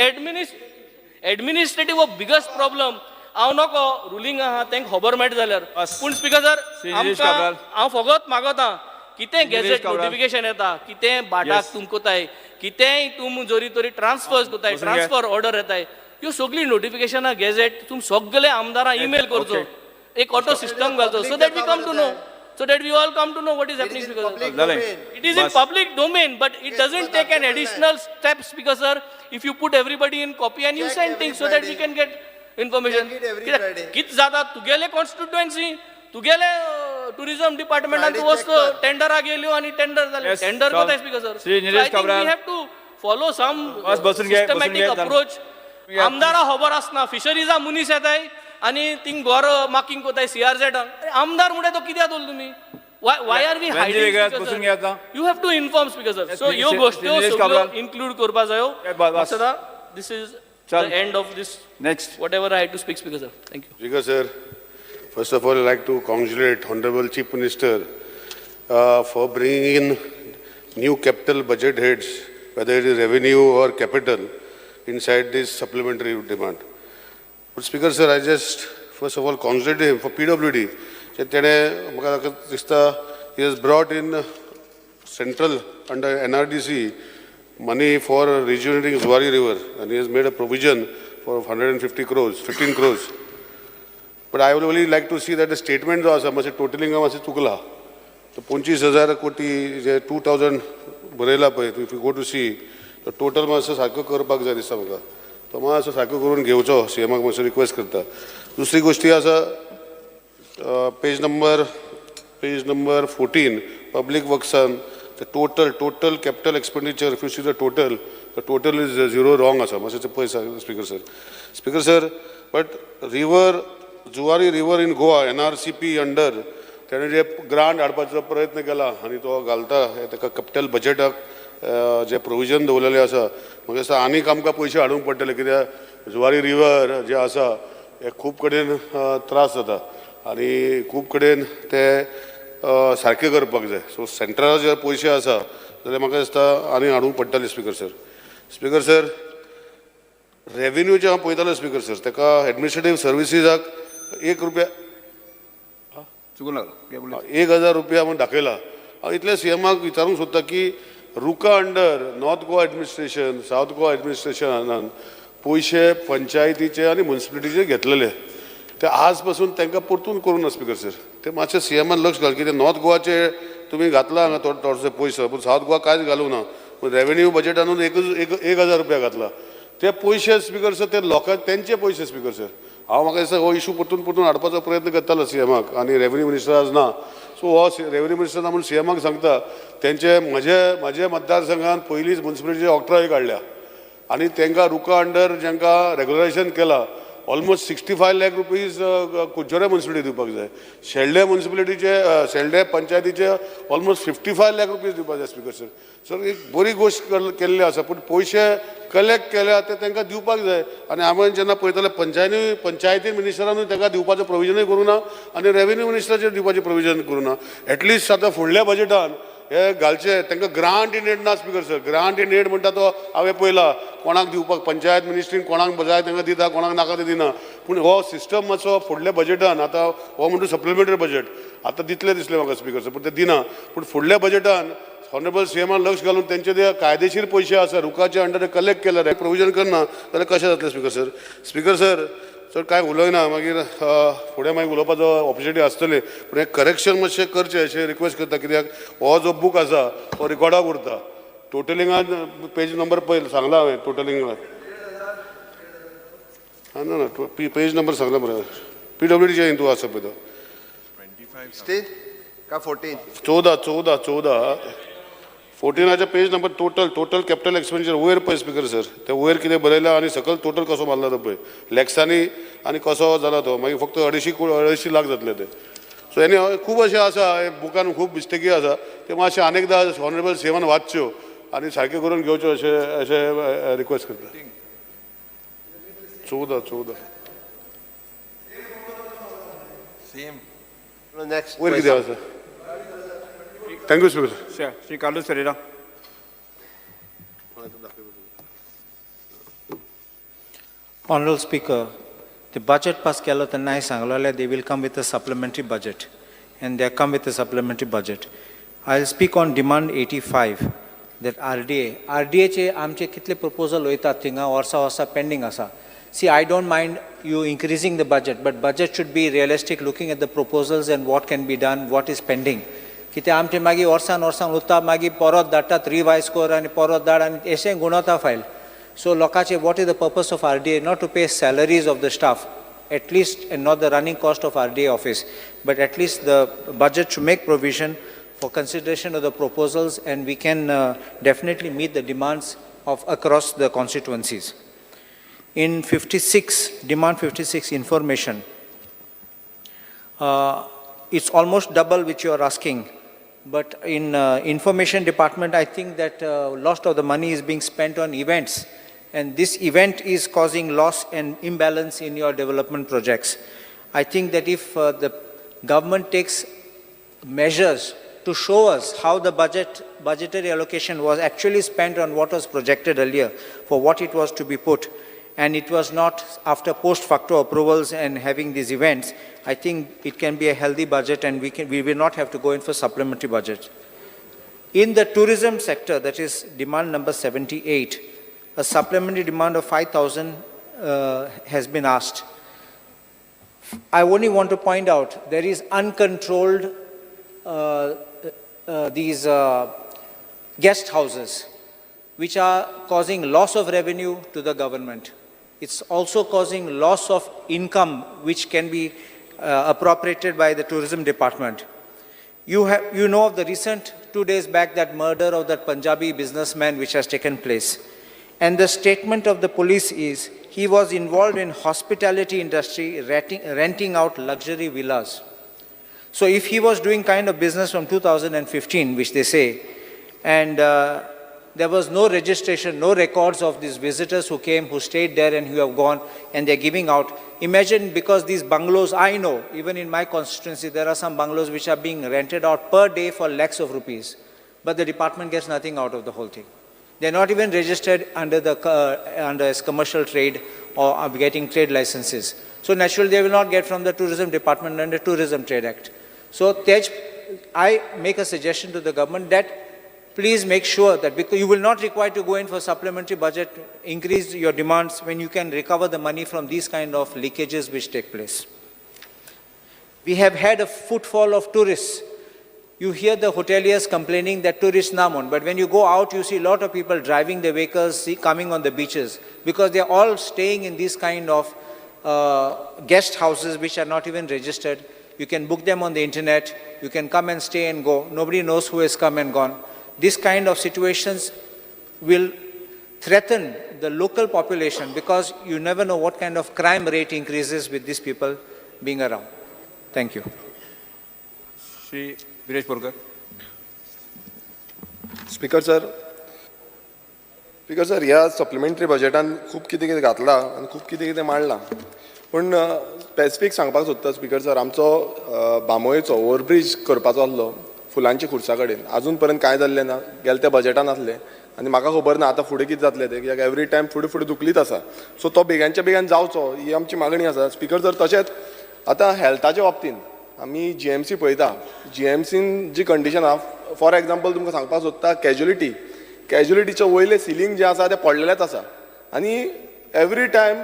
S7: administrative हो बिगस्ट प्रॉब्लम. हांव नको रुलींग आहा तेंका खबर मेळटा जाल्यार, पूण स्पीकर सर,
S2: श्री निलेश
S7: आमकां
S2: काब्राल.
S7: हांव फकत मागता, कितें गॅझेट
S2: काब्राल.
S7: नोटिफिकेशन येता, कितें भाटाक तुम कोताय, कितेंय तुम जरी तरी ट्रान्सफर्स कोताय,
S2: बसून घे.
S7: ट्रान्सफर ऑर्डर येताय, ह्यो सगळीं नोटिफिकेशनां गॅझेट तुम सगळे आमदारां ईमेल करचो, एक ऑटो सिस्टम घालचो, so that we come to know, so that we all come to know what is happening, Speaker sir.
S2: जालें.
S7: It is in
S2: bus.
S7: Public domain, but it doesn't take an additional steps because, sir, if you put everybody in copy and you
S5: Check
S7: send
S5: every
S7: things so that we
S5: Friday.
S7: Can get information.
S5: Check it every
S7: कित्याक
S5: Friday.
S7: कित जाता, तुगेले कॉन्स्टिट्युएन्सी, तुगेले टुरिझम डिपार्टमेंटान
S5: Friday
S7: तूं वस्त
S5: check कर.
S7: टेंडरा गेल्यो आनी टेंडर जाले.
S2: Yes,
S7: tender
S2: चल.
S7: कोताय speaker sir.
S2: Shri Nilesh Cabral.
S7: We have to follow some
S2: बस, बसून घे, बसून
S7: सिस्टमॅटीक
S2: घे, चल.
S7: अप्रोच. आमदारा खबर आसना, फिशरीजा मनीस येताय आनी थिंग गोर मार्किंग कोताय सीआरझेडान. आमदार म्हणटा तो कित्याक दवरलो तुमी? Why are we
S2: वेंजी वेगळ्यात बसून घे आतां.
S7: You have to inform, Speaker sir. So ह्यो
S2: श्री-
S7: गोश्ट्यो
S2: निलेश
S7: सगळ्यो
S2: काब्राल.
S7: इन्क्लूड करपा जायो.
S2: बस.
S7: This is the
S2: चल.
S7: End of this
S2: next.
S7: Whatever I had to speak, Speaker sir. Thank you.
S3: Speaker sir, first of all, I'd like to congratulate Honorable Chief Minister for bringing in new capital budget heads, whether it is revenue or capital, inside this supplementary demand. But Speaker sir, I just first of all congratulate him for PWD. जे तेणे म्हाका दिसता he has brought in central under NRDC. money for rejuvenating Zuari river and he has made a provision for 150 crores, 15 crores. But I will only like to see that the statement जो आसा मातशें टोटलिंगा मातशें चुकला. तो 25,000 कोटी जे 2,000 बरयला पळय, if you go to see तो टोटल मातसो सारको करपाक जाय दिसता म्हाका. तो मातसो सारको करून घेवचो, सीएमाक मातसो रिक्वेस्ट करता. दुसरी गोश्टी आसा, page number 14, public वर्क्सान the total capital expenditure, if you see the total is zero wrong आसा. मातशें तें पळय speaker sir. Speaker sir, but river, Zuari river in Goa, NRCP under तेणे जे ग्रांट हाडपाचो प्रयत्न केला आनी तो घालता, हे ताका कॅपिटल बजेटाक जे प्रोविजन दवरलेलें आसा, म्हाका दिसता आनीक आमकां पयशे हाडूंक पडटले, कित्याक जुवारी रिवर जे आसा हे खूब कडेन त्रास जाता आनी खूब कडेन ते सारकें करपाक जाय. सो सेंट्रला जे पयशे आसा जाल्यार म्हाका दिसता आनी हाडूंक पडटले, स्पिकर सर. स्पिकर सर, रेवेन्यूचे हांव पळयतालो, स्पिकर सर, ताका एडमिनिस्ट्रेटीव सर्विसीसाक 1 रुपया
S2: चुकून लागलो.
S3: 1,000 रुपया म्हूण दाखयला. हांव इतलें सीएमाक विचारूंक सोदता की रुका under North Goa administration, South Goa एडमिनिस्ट्रेशनान पयशे पंचायतीचे आनी मुन्सिपलिटीचे घेतलेले, ते आज पासून तांकां परतून करूं ना. स्पिकर सर, ते मातशें सीएमान लक्ष घाल, कित्याक नॉर्थ गोवाचे तुमी घातला हांगा थोडे थोडेसे पयशे, पूण सावथ गोवा कांयच घालूं ना. पूण रेवेन्यू बजेटानूच एकूच एक 1,000 रुपया घातला. ते पयशे, स्पिकर सर, ते लोकां तेंचे पयशे. स्पिकर सर, हांव म्हाका दिसता हो इशू परतून परतून हाडपाचो प्रयत्न करतालो सीएमाक आनी रेवेन्यू मिनिस्टर आज ना. सो हो रेवेन्यू मिनिस्टर ना म्हणून सीएमाक सांगता, तेंचे म्हजे म्हजे मतदारसंघान पयलींच मुन्सिपलिटीचे ऑक्ट्रॉय काडल्या आनी तांकां रुका अंडर जांकां रेगुलरायझेशन केला, almost 65 lakh rupees Curchorem municipality दिवपाक जाय. शेल्डे मुन्सिपलिटीचे, शेल्डे पंचायतीचे almost 55 lakh rupees दिवपाक जाय. स्पिकर सर, सर, एक बरी गोश्ट केल्ली आसा, पूण पयशे कलेक्ट केल्या ते तांकां दिवपाक जाय. आनी आमी जेन्ना पळयताले, पंचायती मिनिस्टरानूय तांकां दिवपाचें प्रोविजनूय करूं ना आनी रेवेन्यू मिनिस्टराचेर दिवपाचें प्रोविजन करूं ना. एटलिस्ट आतां फुडल्या बजेटान हे घालचे तांकां. ग्रांट इन एड ना, speaker sir. Grant in aid म्हणटा तो हांवें पळयला, कोणाक दिवपाक पंचायत मिनिस्ट्रीन कोणाक जाय तांकां दिता, कोणाक नाका ते दिना. पूण हो सिस्टम मातसो फुडल्या बजेटान, आतां हो म्हणटा सप्लिमेंटरी बजेट आतां दितले दिसलें म्हाका, स्पिकर सर, पूण ते दिना. पूण फुडल्या बजेटान ऑनरेबल सीएमान लक्ष घालून तेंचे ते कायदेशीर पयशे आसा रुकाचे अंडर कलेक्ट केले, प्रोविजन करना जाल्यार कशें जातलें, स्पिकर सर? स्पिकर सर, चड कांय उलयना. मागीर फुडें मागीर उलोवपाचो ऑपॉर्च्युनिटी आसतली. पूण हें करेक्शन मातशें करचें अशें रिक्वेस्ट करता, कित्याक हो जो बूक आसा हो रिकॉर्डाक उरता. टोटलिंगान पेज नंबर पळय सांगला हांवें टोटलिंगान. ना ना, पेज नंबर सांगला मरे. पीडब्ल्यूडीच्या हितू आसा पळय तो.
S5: 16 का 14?
S3: 14, 14, 14. 14आच्या page number, total capital expenditure वयर पळय, स्पिकर सर. ते वयर कितें बरयलां आनी सकयल टोटल कसो मारला तो पळय लॅक्सांनी आनी कसो जाला तो. मागीर फक्त 2.5 लाख जातले ते. सो एनी खूब अशें आसा, बुकान खूब मिस्टेकी आसा. ते मातशें आनी एकदां ऑनरेबल सीएमान वाचच्यो आनी सारक्यो करून घेवच्यो अशें रिक्वेस्ट करता. 14, 14.
S5: नेक्स्ट.
S3: वयर कितें आसा? Thank you, speaker.
S2: Shri Carlos Ferreira.
S8: Honorable Speaker, the budget pass केलो तेन्ना हांवें सांगलेलें, they will come with a supplementary budget, and they come with a supplementary budget. I will speak on demand 85, that RDA. RDA चे आमचे कितले proposal वयतात थिंगा, वर्सां वर्सां pending आसा. See, I don't mind you increasing the budget, but budget should be realistic, looking at the proposals and what can be done, what is pending. कित्याक आमचे मागीर वर्सान वर्सान उरता, मागीर परत धाडटात रिवायज कर आनी परत धाड आनी अशें गुणवता फायल. सो लोकांचे, what is the purpose of RDA? Not to pay salaries of the staff at least, and not the running cost of RDA office, but at least the budget should make provision for consideration of the proposals, and we can definitely meet the demands of across the constituencies. In 56, demand 56, information, it's almost double which you are asking. But in information department, I think that lot of the money is being spent on events. And this event is causing loss and imbalance in your development projects. I think that if the government takes measures to show us how the budgetary allocation was actually spent on what was projected earlier for what it was to be put, and it was not after post facto approvals and having these events, I think it can be a healthy budget, and we will not have to go in for supplementary budget. In the tourism sector, that is demand number 78, a supplementary demand of 5,000 has been asked. I only want to point out there is uncontrolled these guest houses which are causing loss of revenue to the government. It's also causing loss of income which can be appropriated by the tourism department. You know of the recent 2 days back that murder of that Punjabi businessman which has taken place. And the statement of the police is he was involved in hospitality industry, renting out luxury villas. So if he was doing kind of business from 2015, which they say, and there was no registration, no records of these visitors who came, who stayed there and who have gone, and they're giving out. Imagine, because these bungalows, I know, even in my constituency, there are some bungalows which are being rented out per day for lakhs of rupees, but the department gets nothing out of the whole thing. They're not even registered under the under as commercial trade or are getting trade licenses. So naturally, they will not get from the tourism department under Tourism Trade Act. So Tej, I make a suggestion to the government that please make sure that because you will not require to go in for supplementary budget, increase your demands when you can recover the money from these kind of leakages which take place. We have had a footfall of tourists. You hear the hoteliers complaining that tourists namon, but when you go out, you see a lot of people driving their vehicles, coming on the beaches, because they're all staying in these kind of guest houses which are not even registered. You can book them on the internet, you can come and stay and go. Nobody knows who has come and gone. This kind of situations will threaten the local population because you never know what kind of crime rate increases with these people being around. Thank you.
S2: Shri Viresh Borkar.
S9: Speaker sir, ह्या सप्लिमेंटरी बजेटान खूब कितें कितें घातलां आनी खूब कितें कितें मांडलां, पूण स्पेसिफीक सांगपाक सोदता स्पीकर सर, आमचो बांबोळेचो ओवरब्रीज करपाचो आसलो फुलांच्या खुर्सा कडेन, आजून पर्यंत कांय जाल्लें ना, गेले त्या बजेटान आसलें आनी म्हाका खबर ना आतां फुडें कितें जातलें तें, कित्याक एवरी टायम फुडें फुडें दुखलीत आसा. सो तो बेगानच्या बेगान जावचो ही आमची मागणी आसा स्पीकर सर. तशेंच आतां हेल्थाच्या बाबतीन आमी जीएमसी पळयता, जीएमसीन जी कंडिशन आहा, फॉर एग्जाम्पल तुमकां सांगपाक सोदता, कॅज्युलिटी, कॅज्युलिटीचें वयलें सिलींग जें आसा तें पडलेलेंच आसा आनी एवरी टायम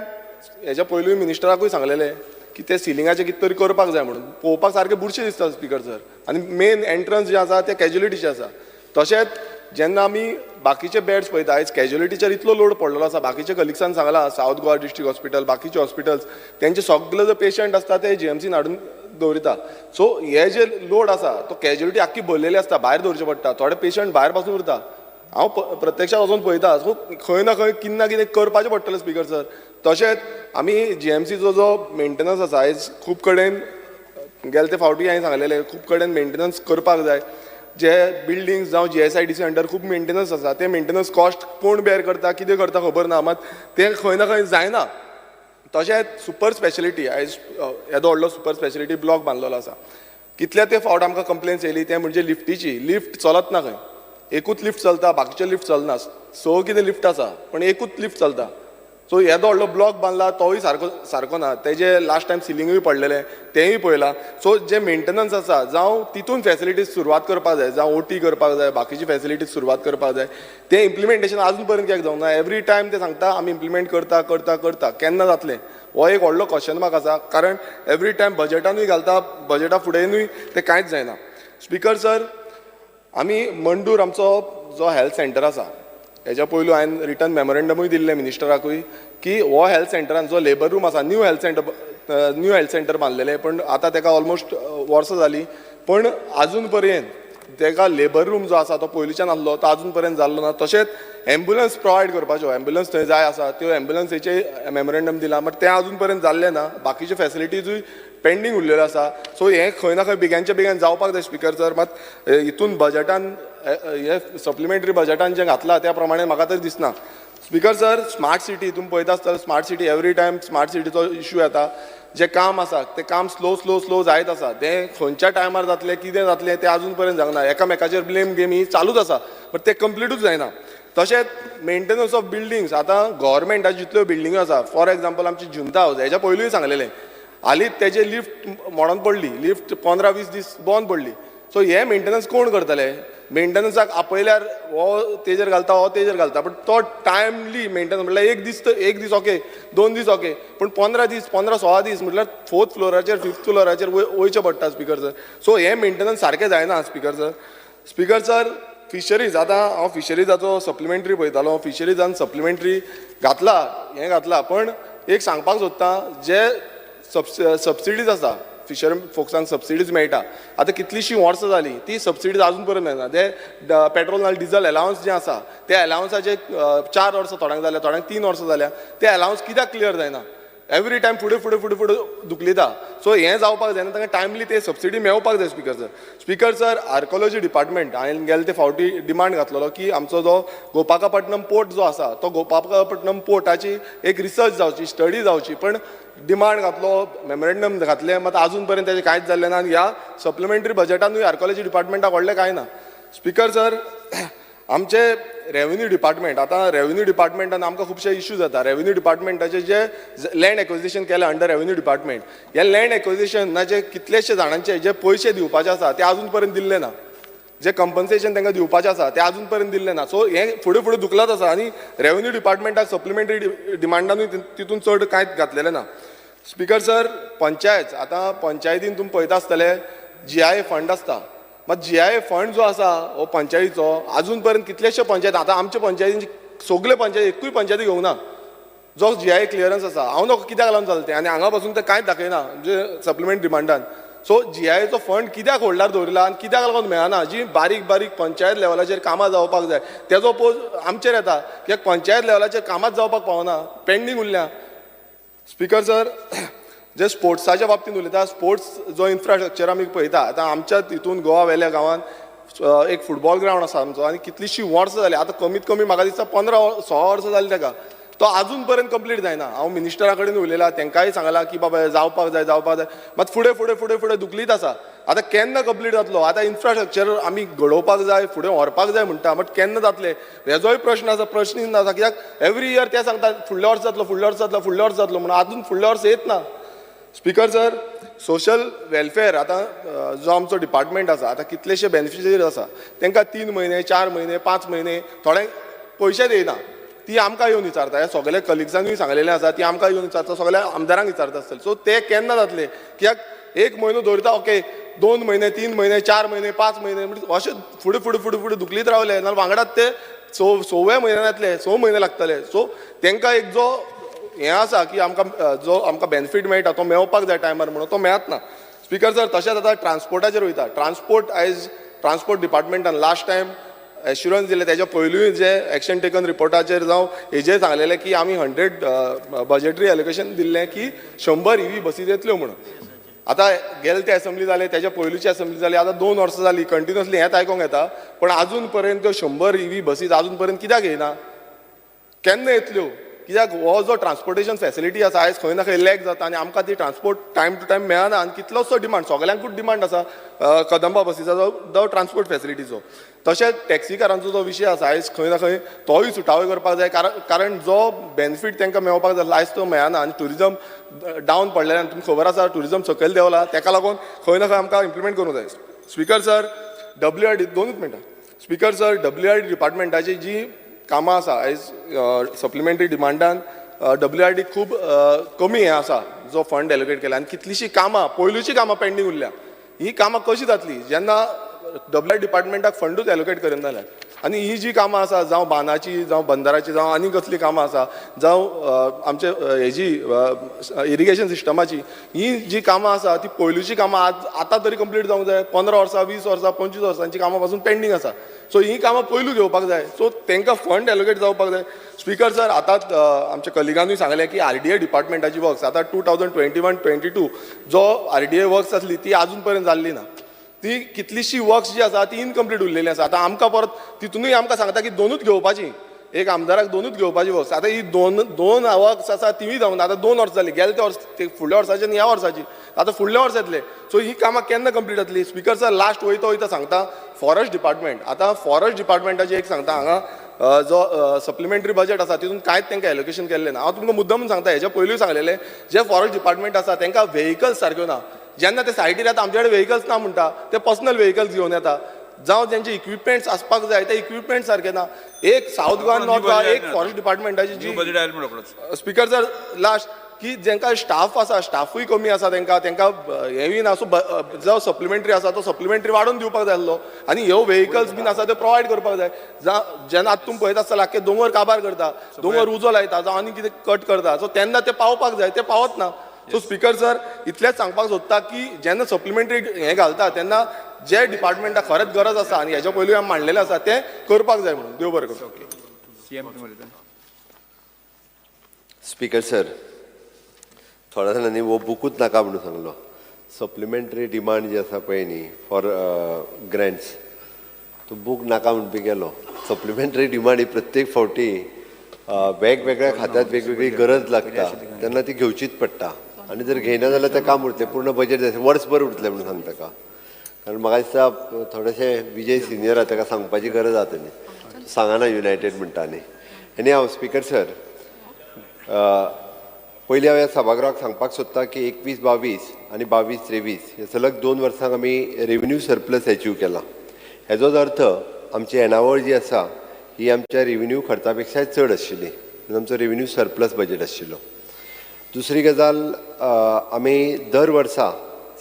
S9: हेज्या पयलूय मिनिस्टराकूय सांगलेलें की ते सिलिंगाचें कितें तरी करपाक जाय म्हणून, पळोवपाक सारकें बुरशें दिसता स्पीकर सर. आनी मेन एंट्रन्स जें आसा तें कॅज्युलिटीचें आसा. तशेंच जेन्ना आमी बाकीचे बेड्स पळयता, आयज कॅज्युलिटीचेर इतलो लोड पडलेलो आसा, बाकीच्या कलिग्सान सांगलां, सावथ गोवा डिस्ट्रिक्ट हॉस्पिटल, बाकीचे हॉस्पिटल्स, तेंचे सगळे जे पेशंट आसता ते जीएमसीन हाडून दवरिता. सो हे जे लोड आसा तो कॅज्युलिटी आख्खी भरलेली आसता, भायर दवरचें पडटा, थोडे पेशंट भायर पासून उरता. हांव प्रत्यक्षात वचून पळयता, सो खंय ना खंय कितें ना कितें करपाचें पडटलें स्पीकर सर. तशेंच आमी जीएमसीचो जो मेंटेनन्स आसा, आयज खूब कडेन गेले ते फावटी हांवें सांगलेलें, खूब कडेन मेंटेनन्स करपाक जाय. जे बिल्डिंग्स जावं जीएसआयडीसी अंडर खूब मेंटेनन्स आसा, ते मेंटेनन्स कॉस्ट कोण बेर करता, कितें करता खबर ना, मात तें खंय ना खंय जायना. तशेंच सुपर स्पेशलिटी, आयज येदो व्हडलो सुपर स्पेशलिटी ब्लॉक बांदलेलो आसा, कितले ते फावट आमकां कंप्लेन्स येयली तें म्हणजे लिफ्टीची, लिफ्ट चलत ना खंय, एकूच लिफ्ट चलता, बाकीचे लिफ्ट चलना. स कितें लिफ्ट आसा पण एकूच लिफ्ट चलता. सो येदो व्हडलो ब्लॉक बांदला तोय सारको सारको ना, तेजे लास्ट टायम सिलिंगूय पडलेलें तेंय पळयलां. सो जे मेंटेनन्स आसा जावं तितून फेसिलिटीज सुरवात करपाक जाय, जावं ओटी करपाक जाय, बाकीची फेसिलिटीज सुरवात करपाक जाय, तें इम्प्लिमेंटेशन आजून पर्यंत कित्याक जावंक ना. एवरी टायम ते सांगता आमी इम्प्लिमेंट करता करता करता, केन्ना जातलें हो एक व्हडलो क्वेश्चन मार्क आसा, कारण एवरी टायम बजेटानूय घालता, बजेटा फुडेनूय तें कांयच जायना. स्पीकर सर, आमी मंडूर आमचो जो हेल्थ सेंटर आसा, हेज्या पयलू हांवें रिटर्न मेमोरेंडमूय दिल्लें मिनिस्टराकूय की हो हेल्थ सेंटरान जो लेबर रूम आसा, न्यू हेल्थ सेंटर बांदलेलें, पण आतां तेका ऑलमोस्ट वर्सां जालीं, पण आजून पर्यंत तेका लेबर रूम जो आसा तो पयलींच्यान आसलो तो आजून पर्यंत जाल्लो ना. तशेंच एम्बुलन्स प्रोवायड करपाच्यो, एम्बुलन्स थंय जाय आसा, त्यो एम्बुलन्सीचें मेमोरेंडम दिलां, बट तें आजून पर्यंत जाल्लें ना. बाकीच्यो फेसिलिटीजूय पेंडींग उरलेल्यो आसा. सो हें खंय ना खंय बेगानच्या बेगान जावपाक जाय स्पीकर सर. मात हितून बजेटान हे सप्लिमेंटरी बजेटान जें घातलां त्या प्रमाणे म्हाका तरी दिसना. स्पीकर सर, स्मार्ट सिटी तुमी पळयता आसतले, smart city every time smart सिटीचो इश्यू येता. जें काम आसा तें काम स्लो स्लो स्लो जायत आसा, तें खंयच्या टायमार जातलें कितें जातलें तें आजून पर्यंत जावंक ना. एकामेकाचेर ब्लेम गेम ही चालूच आसा, बट तें कंप्लिटूच जायना. तशेंच मेंटेनन्स ऑफ बिल्डिंग्स, आतां गव्हर्मेंटाच्यो जितल्यो बिल्डिंग्यो आसा, फॉर एग्जाम्पल आमची जुंता हावज, हेज्या पयलूय सांगलेलें, हालींच तेजे लिफ्ट मोडोन पडली, लिफ्ट 15-20 दीस बंद पडली. सो हे मेंटेनन्स कोण करतले? मेंटेनन्साक आपयल्यार हो तेजेर घालता, हो तेजेर घालता, बट तो टायमली मेंटेनन्स म्हटल्यार एक दीस तर एक दीस ओके, 2 दीस ओके, पूण 15 दीस, 15-16 दीस म्हटल्यार फोर्थ फ्लोराचेर, फिफ्थ फ्लोराचेर वयचें पडटा स्पीकर सर. सो हें मेंटेनन्स सारकें जायना, speaker sir. Speaker sir, fisheries, आतां हांव फिशरीजाचो सप्लिमेंटरी पळयतालो. फिशरीजान सप्लिमेंटरी घातला, हें घातला, पण एक सांगपाक सोदता, जे सबसिडीज आसा, फिशर फोक्सांक सबसिडीज मेळटा, आतां कितलींशीं वर्सां जालीं ती सबसिडीज अजून पर्यंत मेळना. ते पेट्रोल नाल्यार डिजल एलावन्स जें आसा, ते एलावन्साचे 4 वर्सां थोड्यांक जाल्या, थोड्यांक 3 वर्सां जाल्या. ते एलावन्स कित्याक क्लियर जायना? एवरी टायम फुडें फुडें फुडें फुडें धुकलिता. सो हें जावपाक जायना, तांकां टायमली ते सबसिडी मेळपाक जाय, speaker sir. Speaker sir, archaeology department, हांवें गेले ते फावटी डिमांड घातलेलो की आमचो जो गोपाकापट्टनम पोर्ट जो आसा, तो गोपाकापट्टनम पोर्टाची एक रिसर्च जावची, स्टडी जावची. पण डिमांड घातलो, मेमोरेंडम घातलें, मात अजून पर्यंत तेजें कांयच जाल्लें ना आनी ह्या सप्लिमेंटरी बजेटानूय आर्कोलॉजी डिपार्टमेंटाक व्हडलें कांय ना. स्पीकर सर, आमचे रेवेन्यू डिपार्टमेंट, आतां रेवेन्यू डिपार्टमेंटान आमकां खुबशे इश्यू जाता. रेवेन्यू डिपार्टमेंटाचे जे लँड एक्विजिशन केलें अंडर रेवेन्यू डिपार्टमेंट, हे लँड एक्विजिशनाचे कितलेशे जाणांचे जे पयशे दिवपाचे आसा, ते अजून पर्यंत दिल्ले ना. जे कंपन्सेशन तांकां दिवपाचें आसा, तें अजून पर्यंत दिल्लें ना. सो हें फुडें फुडें धुकलत आसा आनी रेवेन्यू डिपार्टमेंटाक सप्लिमेंटरी डिमांडानूय तितून चड कांयच घातलेलें ना. स्पीकर सर, पंचायत, आतां पंचायतीन तुमी पळयता आसतले, जीआयए फंड आसता. मात जीआयए फंड जो आसा हो पंचायतीचो, अजून पर्यंत कितलेशे पंचायत, आतां आमचे पंचायतीन सगळे पंचायती, एकूय पंचायती घेवंक ना जो जीआयए क्लियरन्स आसा. हांव नको कित्याक लागून जालें तें आनी हांगा पासून तें कांयच दाखयना म्हणजे सप्लिमेंट डिमांडान. सो जीआयएचो फंड कित्याक होल्डार दवरिला आनी कित्याक लागून मेळना? जी बारीक बारीक पंचायत लेवलाचेर कामां जावपाक जाय, तेजो पोज आमचेर येता, कित्याक पंचायत लेवलाचेर कामांच जावपाक पावना, पेंडींग उरल्या. स्पीकर सर, जे स्पोर्ट्साच्या बाबतींत उलयता, स्पोर्ट्स जो इन्फ्रास्ट्रक्चर आमी पळयता, आतां आमच्या तितून गोवा वेल्या गांवांत एक फुटबॉल ग्रावंड आसा आमचो आनी कितलींशीं वर्सां जालीं, आतां कमीत कमी म्हाका दिसता 15-16 वर्सां जालीं ताका, तो आजून पर्यंत कंप्लीट जायना. हांव मिनिस्टरा कडेन उलयलां, तांकांय सांगलां की बाबा हें जावपाक जाय, जावपाक जाय, मात फुडें फुडें फुडें फुडें धुकलीत आसा. आतां केन्ना कंप्लीट जातलो? आतां इन्फ्रास्ट्रक्चर आमी घडोवपाक जाय, फुडें व्हरपाक जाय म्हणटा, बट केन्ना जातले हेजोय प्रश्न आसा, प्रश्न आसा. कित्याक एवरी इयर ते सांगता फुडल्या वर्सा जातलो, फुडल्या वर्सा जातलो, फुडल्या वर्सा जातलो म्हणून आजून फुडल्या वर्स येत ना. स्पीकर सर, सोशल वेलफेअर, आतां जो आमचो डिपार्टमेंट आसा, आतां कितलेशे बेनिफिशरीज आसा, तांकां 3 म्हयने, 4 म्हयने, 5 म्हयने, थोड्यांक पयशेच येयना. ती आमकां येवन विचारता. ह्या सगल्या कलिग्सांकूय सांगलेलें आसा, ती आमकां येवन विचारता, सगल्या आमदारांक विचारता आसतले. सो ते केन्ना जातले? कित्याक एक म्हयनो दवरता, ओके, 2 म्हयने, 3 म्हयने, 4 म्हयने, 5 म्हयने, म्हणजे अशें फुडें फुडें फुडें फुडें धुकलीत रावले नाल्यार वांगडाच ते सव्या म्हयन्यान येतले, 6 म्हयने लागतले. सो तांकां एक जो हें आसा की आमकां जो आमकां बेनिफीट मेळटा तो मेळपाक जाय टायमार म्हणून, तो मेळत ना. स्पीकर सर, तशेंच आतां ट्रान्सपोर्टाचेर वयता. ट्रान्सपोर्ट, आयज ट्रान्सपोर्ट डिपार्टमेंटान लास्ट टायम एश्युरन्स दिलें, तेच्या पयलूय जे एक्शन टेकन रिपोर्टाचेर जावं हेजेर सांगलेलें की आमी 100 बजेटरी एलोकेशन दिल्लें की 100 इवी बसी येतल्यो म्हणून. आतां गेले ते एसेंब्ली जाले, तेच्या पयलूची एसेंब्ली जाली, आतां 2 वर्सां जालीं, कंटिन्युअसली हेंच आयकोंक येता, पण आजून पर्यंत त्यो 100 इवी बसीस आजून पर्यंत कित्याक येयना? केन्ना येतल्यो? कित्याक हो जो ट्रान्सपोर्टेशन फॅसिलिटी आसा, आयज खंय ना खंय लॅक जाता आनी आमकां ती ट्रान्सपोर्ट टायम टू टायम मेळना आनी कितलोसो डिमांड, सगल्यांकूच डिमांड आसा कदंबा बसीचो जावं ट्रान्सपोर्ट फॅसिलिटीचो. तशेंच टॅक्सीकारांचो जो विशय आसा, आयज खंय ना खंय तोय सुटावो करपाक जाय, कारण जो बेनिफीट तांकां मेळपाक जाय आयज तो मेळना आनी ट्युरिजम डावन पडलेल्यान, तुमकां खबर आसा, ट्युरिजम सकयल देंवला, ताका लागून खंय ना खंय आमकां इम्प्लिमेंट करूंक जाय. Speaker sir, W R D, 2च मिनटां speaker sir. W R D डिपार्टमेंटाची जी कामां आसा, आयज सप्लिमेंटरी डिमांडान डब्ल्यू आर डी खूब कमी हें आसा जो फंड एलोकेट केला आनी कितलींशीं कामां, पयलूचीं कामां पेंडींग उरल्या. ही कामां कशीं जातली जेन्ना डब्ल्यू आर डिपार्टमेंटाक फंडूच एलोकेट करिना जाल्यार? आनी ही जी कामां आसा, जावं बांदाची, जावं बंदाराची, जावं आनी कसलीं कामां आसा, जावं आमचे हेजी इरिगेशन सिस्टमाची, ही जी कामां आसा, ती पयलूची कामां आज आतां तरी कंप्लीट जावंक जाय. 15 वर्सां, 20 वर्सां, 25 वर्सांची कामां पासून पेंडींग आसा. सो ही कामां पयलू घेवपाक जाय. सो तांकां फंड एलोकेट जावपाक जाय. स्पीकर सर, आतांच आमच्या कलिगानूय सांगलें की आरडीए डिपार्टमेंटाची वर्क्स आतां 2021-22 जो आरडीए वर्क्स आसली, ती आजून पर्यंत जाल्ली ना. ती कितलीशी वर्क्स जी आसा ती इनकम्प्लीट उरलेली आसा. आतां आमकां परत तितूनय आमकां सांगता की दोनूच घेवपाची, एक आमदाराक दोनूच घेवपाची वर्क्स. आतां ही दोन दोन वर्क्स आसा, तिवूय जावंक ना. आतां 2 वर्सां जालीं, गेले ते वर्स, ते फुडल्या वर्साची आनी ह्या वर्साची, आतां फुडल्या वर्सा येतले. सो ही कामां केन्ना कंप्लीट जातली? स्पीकर सर, लास्ट वयता वयता सांगता, फॉरेस्ट डिपार्टमेंट, आतां फॉरेस्ट डिपार्टमेंटाची एक सांगता, हांगा जो सप्लिमेंटरी बजेट आसा तितून कांयच तांकां एलोकेशन केल्लें ना. हांव तुमकां मुद्दम सांगता, हेच्या पयलूय सांगलेलें, जे फॉरेस्ट डिपार्टमेंट आसा तांकां व्हेकल्स सारक्यो ना. जेन्ना ते सायटीर येता, आमचे कडेन व्हेकल्स ना म्हणटा, ते पर्सनल व्हेकल्स घेवन येता. जावं तेंचे इक्विपमेंट्स आसपाक जाय ते इक्विपमेंट सारके ना. एक सावथ गोवा, नॉर्थ गोवा, एक फॉरेस्ट डिपार्टमेंटाची
S2: न्यू
S9: जी
S2: बजेट आयल म्हण रोकडोच.
S9: स्पीकर सर, लास्ट की जेंका स्टाफ आसा, स्टाफूय कमी आसा तेंकां, तेंकां हेंय ना. सो जो सप्लिमेंटरी आसा तो सप्लिमेंटरी वाडोवन दिवपाक जाय आसलो आनी ह्यो वेहिकल्स बीन आसा त्यो प्रोवायड करपाक जाय. जेन्ना आतां तुमी पळयता आसतले आख्खे दोंगर काबार करता, दोंगर उजो लायता जावं आनी कितें कट करता, सो तेन्ना ते पावपाक जाय, ते पावत ना. सो स्पीकर सर, इतलेंच सांगपाक सोदता की जेन्ना सप्लिमेंटरी हें घालता तेन्ना जे डिपार्टमेंटाक खरेंच गरज आसा आनी हेच्या पयलूय आमी मांडलेलें आसा तें करपाक जाय म्हणून. देव बरें करूं.
S2: सीएम तुमी उलयता.
S5: स्पीकर सर, थोड्या जाणांनी हो बुकूच नाका म्हणून सांगलो. सप्लिमेंटरी डिमांड जी आसा पळय न्ही फॉर ग्रँट्स, तो बूक नाका म्हणपी गेलो. सप्लिमेंटरी डिमांड ही प्रत्येक फावटी वेगवेगळ्या खात्यात वेगवेगळी गरज लागता तेन्ना ती घेवचीच पडटा आनी जर घेयना जाल्यार तें काम उरतलें, पूर्ण बजेट जाय वर्सभर उरतलें म्हणून सांगता ताका. कारण म्हाका दिसता थोडेशें विजय सिनियर आहा, ताका सांगपाची गरज आहा. तेणी सांगना युनायटेड म्हणटा. न्ही, आनी हांव स्पीकर सर, पयलीं हांव ह्या सभागृहाक सांगपाक सोदता की 21-22 आनी 22-23 हे सलग 2 वर्सांक आमी रेवन्यू सरप्लस एचीव केला. हेजोच अर्थ आमची येणावळ जी आसा ही आमच्या रेवन्यू खर्चा पेक्षाय चड आशिल्ली म्हणून आमचो रेवन्यू सरप्लस बजेट आशिल्लो. दुसरी गजाल, आमी दर वर्सा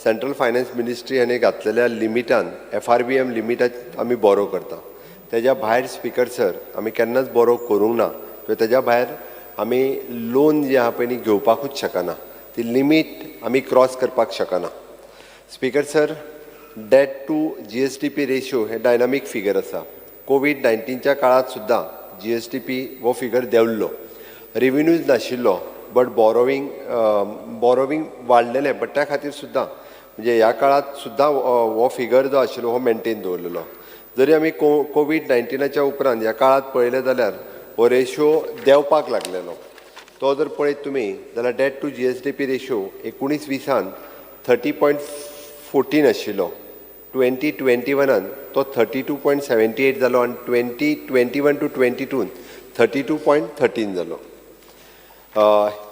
S5: सेंट्रल फायनान्स मिनिस्ट्री हाणें घातलेल्या लिमिटान, एफआरबीएम लिमिटान आमी बोरो करता. तेज्या भायर स्पीकर सर, आमी केन्नाच बोरो करूंक ना किंवा तेज्या भायर आमी लोन जे आहा पळय न्ही घेवपाकूच शकना, ती लिमीट आमी क्रॉस करपाक शकना. Speaker sir, debt to GSDP ratio हे डायनामीक फिगर आसा. कोवीड 19च्या काळांत सुद्दां जीएसडीपी हो फिगर देंवल्लो. रेविन्यूज नाशिल्लो बट बोरोवींग वाडलेलें, बट त्या खातीर सुद्दां म्हणजे ह्या काळांत सुद्दां हो फिगर जो आशिल्लो हो मेनटेन दवरलेलो. जरी आमी कोवीड 19च्या उपरांत ह्या काळांत पळयलें जाल्यार हो रेशो देंवपाक लागलेलो. तो जर पळयत तुमी जाल्यार debt to GSDP ratio 19-20 30.14 आशिल्लो, 2021न तो 32.78 जालो आनी 2021 to 22न 32.13 जालो.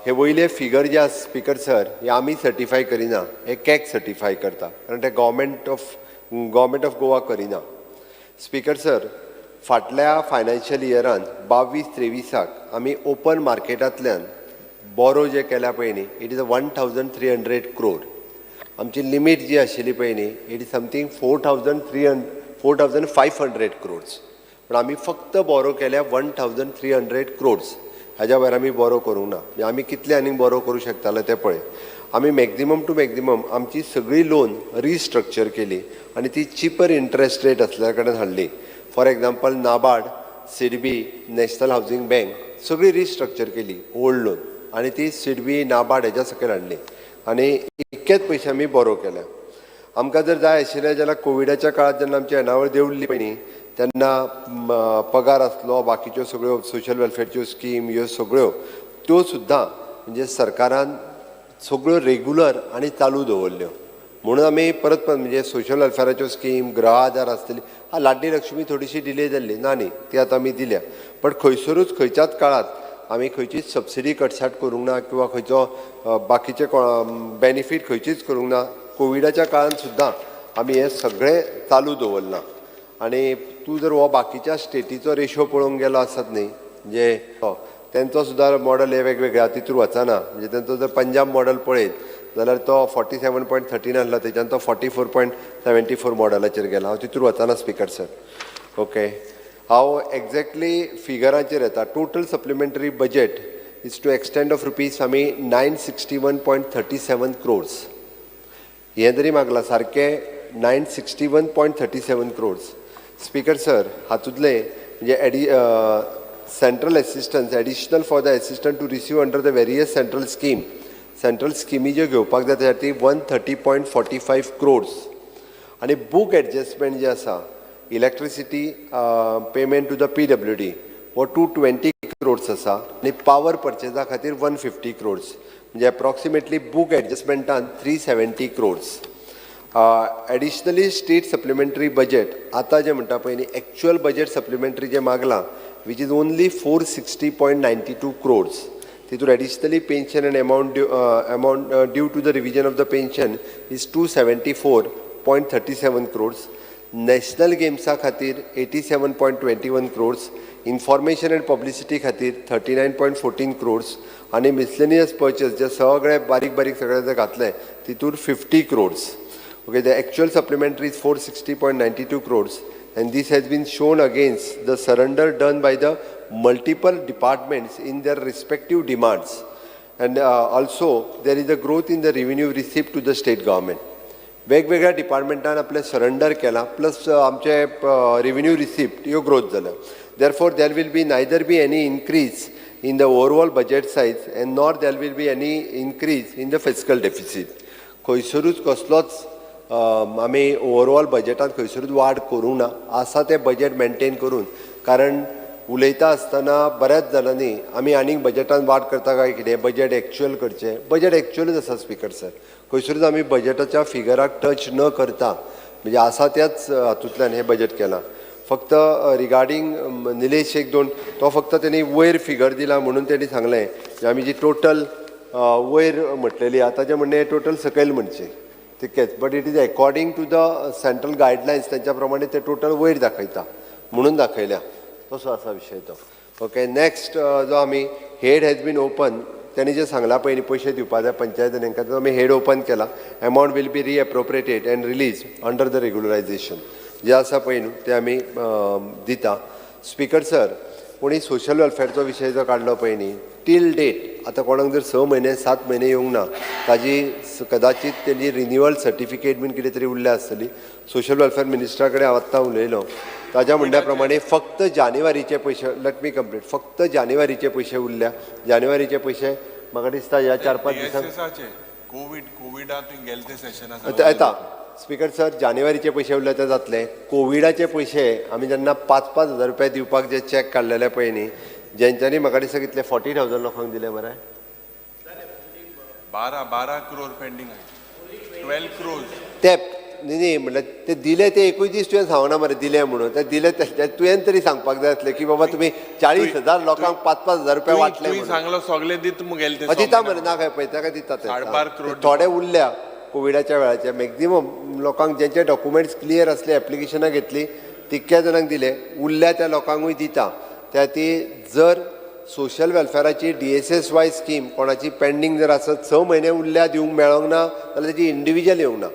S5: हे वयले फिगर जे आसा स्पीकर सर, हे आमी सर्टिफाय करिना, हे कॅग सर्टिफाय करता, कारण ते गव्हर्मेंट ऑफ गोवा करिना. स्पीकर सर, फाटल्या फायनान्शियल इयरान 22-23 आमी ओपन मार्केटांतल्यान बोरो जे केल्या पळय न्ही, it is a 1300 crore. आमची लिमीट जी आशिल्ली पळय न्ही, it is something 4500 crores, पण आमी फक्त बोरो केल्या 1300 क्रोर्स. हाज्या भायर आमी बोरो करूंक ना. म्हणजे आमी कितले आनीक बोरो करूं शकताले ते पळय. आमी मॅक्झिमम टू मॅक्झिमम आमची सगळी लोन रिस्ट्रक्चर केली आनी ती चिपर इंट्रस्ट रेट असल्या कडेन हाडली. For example, NABARD, SIDBI, national housing bank सगळी रिस्ट्रक्चर केली ओल्ड लोन आनी ती सिडबी, नाबार्ड हेज्या सकयल हाडली आनी इतकेच पयशे आमी बोरो केल्या. आमकां जर जाय आशिल्लें जाल्यार कोविडाच्या काळांत जेन्ना आमची येणावळ देंवल्ली पळय न्ही, तेन्ना पगार आसलो, बाकीच्यो सगळ्यो सोशल वेलफेअरच्यो स्कीम ह्यो सगळ्यो त्यो सुद्दां म्हणजे सरकारान सगळ्यो रेगुलर आनी चालू दवरल्यो. म्हणून आमी परत परत म्हणजे सोशल वेलफेराच्यो स्कीम, गृह आधार आसतली, हा, लाडली लक्ष्मी थोडीशी डिले जाल्ली ना न्ही, ती आतां आमी दिल्या, बट खंयसरूच खंयच्याच काळांत आमी खंयचीच सबसिडी कटसाट करूंक ना किंवा खंयचो बाकीचे बेनिफीट खंयचीच करूंक ना. कोविडाच्या काळान सुद्दां आमी हें सगळें चालू दवरलां. आनी तूं जर हो बाकीच्या स्टेटीचो रेशो पळोवंक गेलो आसत न्ही, म्हणजे तेंचो सुद्दां मॉडल हे वेगवेगळे आहा, तितूर वचना. म्हणजे तेंचो जर पंजाब मॉडल पळयत जाल्यार तो 47.13 आसलो, तेच्यान तो 44.74 मॉडलाचेर गेला. हांव तितूर वचना स्पीकर सर. ओके, हांव एक्झॅक्टली फिगराचेर येता. Total supplementary budget is to extent of rupees आमी 961.37 crores हें जरी मागलां, सारकें 961.37 crores. Speaker sir, हातूंतले म्हणजे central assistance, additional for the assistance to receive under the various central scheme, central स्किमी ज्यो घेवपाक जाय त्यासाठी 130.45 crores. आनी बूक एडजस्टमेंट जे आसा, electricity payment to the PWD हो 220 क्रोर्स आसा आनी पावर परचेजा खातीर 150 क्रोर्स, म्हणजे approximately book एडजस्टमेंटान 370 crores. Additionally, state supplementary budget आतां जें म्हणटा पळय न्ही, एक्चुअल बजेट सप्लिमेंटरी जें मागलां, which is only 460.92 crores, तितून additionally pension and amount due to the revision of the pension is 274.37 crores. National गेम्सा खातीर 87.21 crores, information and publicity खातीर 39.14 crores आनी मिसलेनियस पर्चेस जे सगळे बारीक बारीक सगळे जे घातले तितूर 50 crores. Okay, the actual supplementary is 460.92 crores, and this has been shown against the surrender done by the multiple departments in their respective demands. And also, there is a growth in the revenue receipt to the state government. वेगवेगळ्या डिपार्टमेंटान आपलें सरंडर केलां, प्लस आमचे रिव्हेन्यू रिसिप्ट ह्यो ग्रोथ जाल्या. Therefore there will be neither be any increase in the overall budget size and nor there will be any increase in the fiscal deficit. खंयसरूच कसलोच आमी ओवरऑल बजेटांत खंयसरूच वाड करूंक ना, आसा तें बजेट मेनटेन करून. कारण उलयता आसतना बऱ्याच जाणांनी आमी आनीक बजेटान वाड करता काय कितें, बजेट एक्चुअल करचें. बजेट एक्चुअलूच आसा स्पिकर सर. खंयसरूच आमी बजेटाच्या फिगराक टच न करता, म्हणजे आसा त्याच हातूंतल्यान हें बजेट केलां. फक्त रिगार्डींग निलेश एक दोन, तो फक्त तेणी वयर फिगर दिला म्हणून तेणी सांगलें की आमी जी टोटल वयर म्हटलेली आहा, ताजें म्हणणें टोटल सकयल म्हणचें तितकेंच. But it is according to the central guidelines, तेंच्या प्रमाणे ते टोटल वयर दाखयता म्हणून दाखयल्या. तसो आसा विशय तो. ओके, नॅक्स्ट जो आमी हेड हॅज बीन ओपन, तेणी जें सांगलां पयलीं पयशे दिवपा जाय पंचायतीन तांकां, तो आमी हेड ओपन केला. Amount will be reappropriated and release under the regularization जे आसा पळय न्हू, ते आमी दिता. स्पिकर सर, कोणी सोशल वेलफेअरचो विशय जो काडलो पळय न्ही, टील डेट आतां कोणाक जर 6 म्हयने 7 म्हयने येवंक ना, ताजी कदाचीत तेजी रिन्युअल सर्टिफिकेट बीन कितें तरी उरल्या आसतली. सोशल वेलफेअर मिनिस्टरा कडेन हांव आत्तां उलयलो. ताज्या म्हणण्या प्रमाणे फक्त जानेवारीचे पयशे, let me complete, फक्त जानेवारीचे पयशे उरल्या. जानेवारीचे पयशे म्हाका दिसता ह्या 4-5 दिसांक
S1: डीएसएसाचे कोविडा तुवें गेले ते सेशना.
S5: आतां येता स्पिकर सर. जानेवारीचे पयशे उरले ते जातले. कोविडाचे पयशे आमी जेन्ना 5-5 हजार रुपया दिवपाक जे चॅक काडलेले पळय न्ही, जेंच्यांनी म्हाका दिसता कितले 40,000 लोकांक दिले मरे.
S1: 12 क्रोर पेंडींग, 12 क्रोर.
S5: ते न्ही न्ही, म्हणल्यार ते दिले ते एकूय दीस तुवें सांगना मरे दिले म्हणून. ते दिले ते तुवें तरी सांगपाक जाय आसलें की बाबा तुमी 40,000 लोकांक 5-5 हजार रुपया वांटले
S1: तुवें
S5: म्हणून.
S1: सांगलो सगळे दित गेले ते.
S5: हय, दिता मरे. ना काय पळय ताका दिता ते.
S1: 12.5 करोड.
S5: थोडे उरल्या कोविडाच्या वेळाचे. मॅक्झिमम लोकांक जेंचे डॉक्युमेंट्स क्लियर आसले, एप्लिकेशनां घेतली, तितक्या जाणांक दिले. उरल्या त्या लोकांकूय दिता. त्या ती जर सोशल वेलफेराची डीएसएसवाय स्कीम कोणाची पेंडींग जर आसत, 6 म्हयने उरल्या, दिवंक मेळोंक ना जाल्यार तेजी इंडिविज्युअल येवंक ना,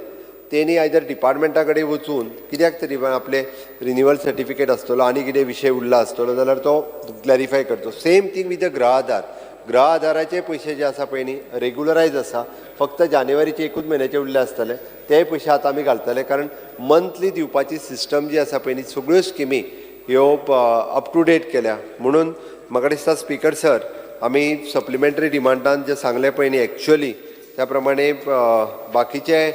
S5: तेणी आयदर डिपार्टमेंटा कडेन वचून कित्याक तरी पण आपले रिन्युअल सर्टिफिकेट आसतलो आनी कितें विशय उरला आसतलो जाल्यार तो क्लॅरिफाय करचो. Same thing with the गृह आधार. गृह आधाराचे पयशे जे आसा पळय न्ही, रेगुलरायज आसा. फक्त जानेवारीचे एकूच म्हयन्याचे उरले आसतले, तेय पयशे आतां आमी घालतले, कारण मंथली दिवपाची सिस्टम जी आसा पळय न्ही, सगळ्यो स्किमी ह्यो अप टू डेट केल्या. म्हणून म्हाका दिसता स्पिकर सर, आमी सप्लिमेंटरी डिमांडान जे सांगलें पळय न्ही, एक्च्युअली त्या प्रमाणे. बाकीचे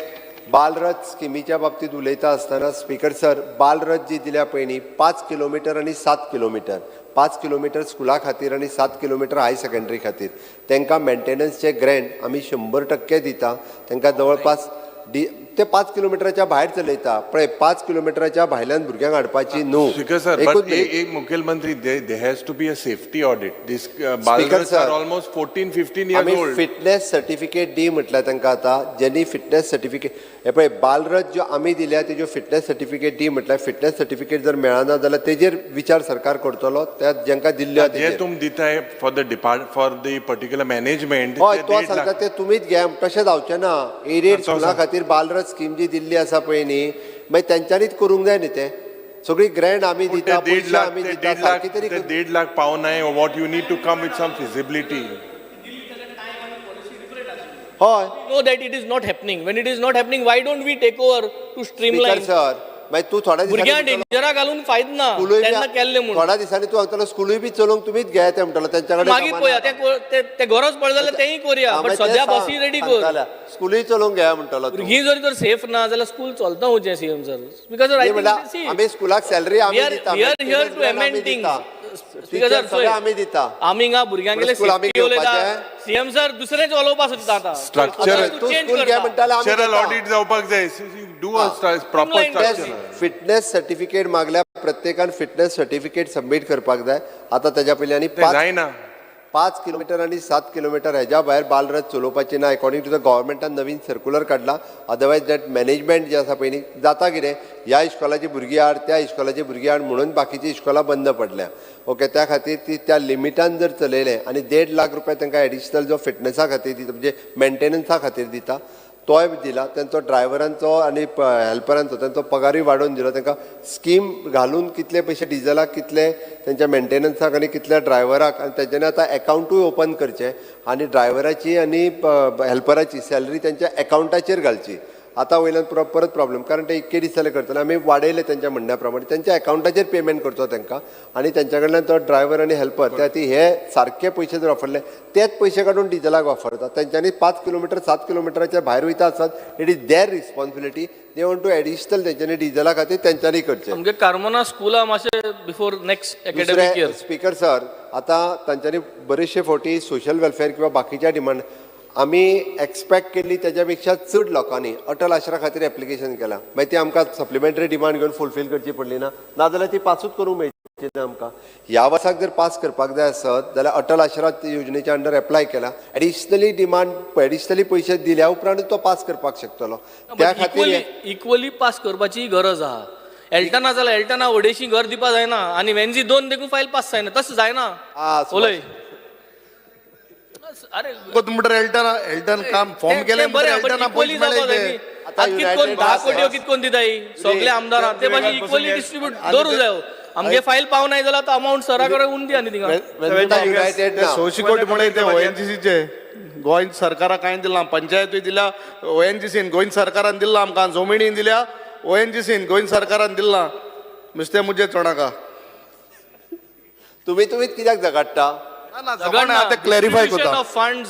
S5: बालरथ स्किमीच्या बाबतीत उलयता आसतना स्पिकर सर, बालरथ जी दिल्या पळय न्ही, 5 किलोमिटर आनी 7 किलोमिटर, 5 किलोमिटर स्कुला खातीर आनी 7 किलोमिटर हायर सेकंडरी खातीर, तांकां मेंटेनन्सचे ग्रँट आमी 100% दिता. तांकां जवळपास डी ते 5 किलोमिटराच्या भायर चलयता पळय, 5 किलोमिटराच्या भायल्यान भुरग्यांक हाडपाची न्हू.
S1: Speaker sir,
S5: एकूच
S1: but
S5: minute.
S1: एक मुख्यमंत्री, there has to be a safety audit. This
S5: Speaker
S1: Balraths
S5: sir,
S1: are almost 14, 15 years
S5: आमी
S1: old.
S5: Fitness certificate दी म्हटल्यार तांकां आतां ज्यांनी फिटनेस सर्टिफिकेट, हे पळय, बालरथ ज्यो आमी दिल्या तेज्यो फिटनेस सर्टिफिकेट दी म्हटल्यार, फिटनेस सर्टिफिकेट जर मेळना जाल्यार तेजेर विचार सरकार करतलो, त्या जेंकां दिल्ल्यो आहा
S1: जे
S5: तेजेर.
S1: तुम दिताय for the depart for the particular management,
S5: हय,
S1: ते
S5: तो
S1: 1.5
S5: सांगता
S1: लाख.
S5: ते तुमीच घे, तशें जावचें ना. एडेड
S1: तो
S5: स्कुला
S1: सांग.
S5: खातीर बालरथ स्कीम जी दिल्ली आसा पळय न्ही, मागीर तेंच्यांनीच करूंक जाय न्ही तें. सगळी ग्रँड आमी
S1: पूण
S5: दिता,
S1: ते 1.5
S5: पयशे
S1: लाख
S5: आमी
S1: ते
S5: दिता,
S1: 1.5 लाख
S5: सारकी तरी
S1: ते 1.5 lakh पावनाय. What you need to come with some feasibility.
S5: हय.
S7: Know that it is not happening. When it is not happening, why don't we take over to
S5: speaker
S7: streamline?
S5: Sir, मागीर तूं थोड्या
S7: भुरग्यांक
S5: दिसांनी
S7: डेंजरा घालून फायद ना.
S5: स्कुलूय
S7: तेन्ना
S5: बी
S7: केल्लें म्हणून.
S5: थोड्या दिसांनी तूं सांगतलो स्कुलूय बी चलोवंक तुमीच घे ते म्हणटलो, तेंच्या कडेन
S7: मागीर पळया, ते गरज पडले जाल्यार तेंय करुया, बट सद्या बसी रेडी कर.
S5: स्कुलूय चलोवंक घेया म्हणटलो तूं.
S7: भुरगीं जर तर सेफ ना जाल्यार स्कूल चलता खंयचें सीएम सर? Because
S5: न्ही म्हणल्यार आमी स्कुलाक सॅलरी आमी दिता,
S7: we are here to
S5: maintenance
S7: amend
S5: आमी
S7: थिंग्स.
S5: दिता, टिचर सगळे आमी दिता.
S7: आमी हिंगा भुरग्यांगेले
S5: स्कूल आमी
S7: सेफ्टी उलयता.
S5: घेवपाचें?
S7: सीएम सर, दुसरेंच उलोवपाक सोदता आतां.
S1: Structure-
S7: आतां
S5: तूं
S7: चेंज
S5: स्कूल घे
S7: करता.
S5: म्हणटाले, आमी
S1: स्ट्रक्चरल
S5: घेता.
S1: ऑडिट जावपाक जाय. Do a proper
S7: Streamline
S1: structure.
S5: Fitness certificate मागल्या, प्रत्येकान फिटनेस सर्टिफिकेट सबमीट करपाक जाय आतां. तेज्या पयलीं आनी
S1: ते
S5: पांच
S1: जायना.
S5: 5 किलोमिटर आनी 7 किलोमिटर हेज्या भायर बालरथ चलोवपाची ना, अकॉर्डिंग टू the गव्हर्मेंटान नवीन सर्कुलर काडला. अदरवायज that management जें आसा पळय न्ही, जाता कितें, ह्या इश्कोलाची भुरगीं हाड, त्या इश्कोलाची भुरगीं हाड म्हणून बाकीची इश्कोलां बंद पडल्या. ओके, त्या खातीर ती त्या लिमिटान जर चलयलें आनी 1.5 लाख रुपया तांकां एडिशनल जो फिटनसा खातीर दिता, म्हणजे मेंटेनन्सा खातीर दिता, तोय दिला. तेंचो ड्रायव्हरांचो आनी हेल्परांचो तेंचो पगारूय वाडोवन दिलो. तांकां स्कीम घालून कितले पयशे डिजलाक, कितले तेंच्या मेंटेनन्साक आनी कितल्या ड्रायव्हराक, आनी तेंच्यांनी आतां एकावंटूय ओपन करचें आनी ड्रायव्हराची आनी हेल्पराची सॅलरी तेंच्या एकावंटाचेर घालची. आतां वयल्यान परत प्रॉब्लेम, कारण ते इतके दीस जाले करतले. आमी वाडयले तेंच्या म्हणण्या प्रमाणे, तेंच्या एकावंटाचेर पेमेंट करचो तांकां आनी तेंच्या कडल्यान तो ड्रायव्हर आनी हेल्पर. त्या खातीर हे सारके पयशे जर वापरले, तेच पयशे काडून डिजलाक वापरता. तेंच्यांनी 5 किलोमिटर, 7 किलोमिटराच्या भायर वयता आसत, it is their responsibility. They want to additional तेंच्यांनी डिजला खातीर तेंच्यांनी करचें.
S7: आमगे कार्मोना स्कुला मातशें बिफोर नेक्स्ट एकेडमीक इयर.
S5: दुसरें, स्पीकर सर, आतां तांच्यांनी बरेचशे फावटी सोशल वेलफेअर किंवा बाकीच्या डिमांड आमी एक्सपेक्ट केल्ली तेज्या पेक्षा चड लोकांनी अटल आश्रा खातीर एप्लिकेशन केलां. मागीर ती आमकां सप्लिमेंटरी डिमांड घेवन फुलफील करची पडली ना, नाजाल्यार ती पासूच करूंक मेळची ना आमकां. ह्या वर्साक जर पास करपाक जाय आसत जाल्यार अटल आश्रा योजनेच्या अंडर एप्लाय केला, एडिशनली डिमांड, एडिशनली पयशे दिल्या उपरांत तो पास करपाक शकतलो. त्या खातीर
S7: इक्वली इक्वली पास करपाची गरज आहा. एल्टना जाल्यार एल्टना अडेशी घर दिवपा जायना आनी वेन्जी दोन देखून फायल पास जायना, तशें जायना.
S5: आ, सुभाष.
S7: उलय अरे.
S10: म्हणटर एल्टन एल्टन काम फॉर्म
S7: ते-
S10: केलें
S7: ते बरें,
S10: म्हणटर
S7: बट
S10: एल्टना
S7: इक्वली
S10: पयशे
S7: जावपा जाय
S10: मेळ्ळे.
S7: न्ही.
S5: आतां
S7: आतां कितकोन
S5: United
S7: 10 कोटी कितकोन दिताय सगळे आमदारां, ते भाशेन इक्वली डिस्ट्रीब्यूट दवरूं जायो. आमगे फायल पावनाय जाल्यार तो अमावंट सरा कडेन उन दी आनी थिंगा.
S5: आतां युनायटेड
S10: ते
S5: ना.
S10: 600 कोटी म्हळे ते ओएनजीसीचे. गोंय सरकाराक कांय दिलां, पंचायतूय दिल्या ओएनजीसीन, गोंय सरकारान दिल्लां आमकां, जमिनी दिल्या ओएनजीसीन, गोंय सरकारान दिल्लां. नुस्तें मुजें चोणाका.
S5: तुमी तुमीच कित्याक झगडटा?
S10: ना ना, आतां क्लॅरिफाय
S7: डिस्ट्रीब्युशन
S10: करता.
S7: ऑफ फंड्स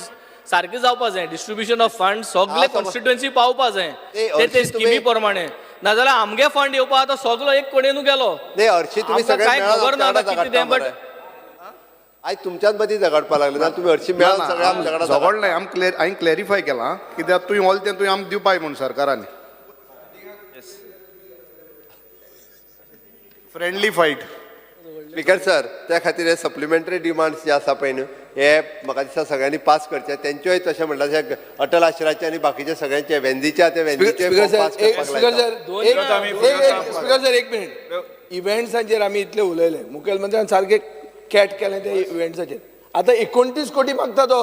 S7: सारकें जावपा जाय. डिस्ट्रीब्युशन ऑफ फंड सगळे कॉन्स्टिट्युएन्सी पावपा जाय
S5: ते
S7: ते ते
S5: हरशीं
S7: स्किमी
S5: तुमी-
S7: प्रमाणे. नाजाल्यार आमगे फंड येवपा आतां सगलो एक कडेनू गेलो.
S5: नाही, हरशीं तुमी
S7: आमकां
S5: सगळे
S7: कांय
S5: मेळोन
S7: खबर ना
S5: आमच्या
S7: आतां
S5: वांगडा
S7: कितें तें,
S5: झगडटा
S7: बट
S5: मरे. आयज तुमच्याच मदीं झगडपा लागले ना तुमी, हरशीं मेळोन सगळे आमच्या वांगडा
S10: झगड नाही, आम क्लियर, हांवें क्लॅरिफाय केलां कित्याक तुवें ऑल तें तुवें आमकां दिवपाय म्हूण सरकारान फ्रेंडली फायट.
S5: स्पीकर सर, त्या खातीर हे सप्लिमेंटरी डिमांड्स जे आसा पळय न्हू, हे म्हाका दिसता सगळ्यांनी पास करचे. तेंच्योय तशें म्हणटा तशें अटल आश्राचे आनी बाकीचे सगळ्यांचे वेंदीचे, ते वेंदीचे
S6: स्पीकर
S5: फॉर्म पास
S6: सर, एक
S5: करपाक
S6: स्पीकर
S5: लायता.
S6: सर, एक एक स्पीकर सर, एक मिनिट. इव्हेंट्सांचेर आमी इतले उलयले, मुखेलमंत्र्यान सारकें कॅट केलें ते इव्हेंट्साचेर. आतां 29 कोटी मागता तो,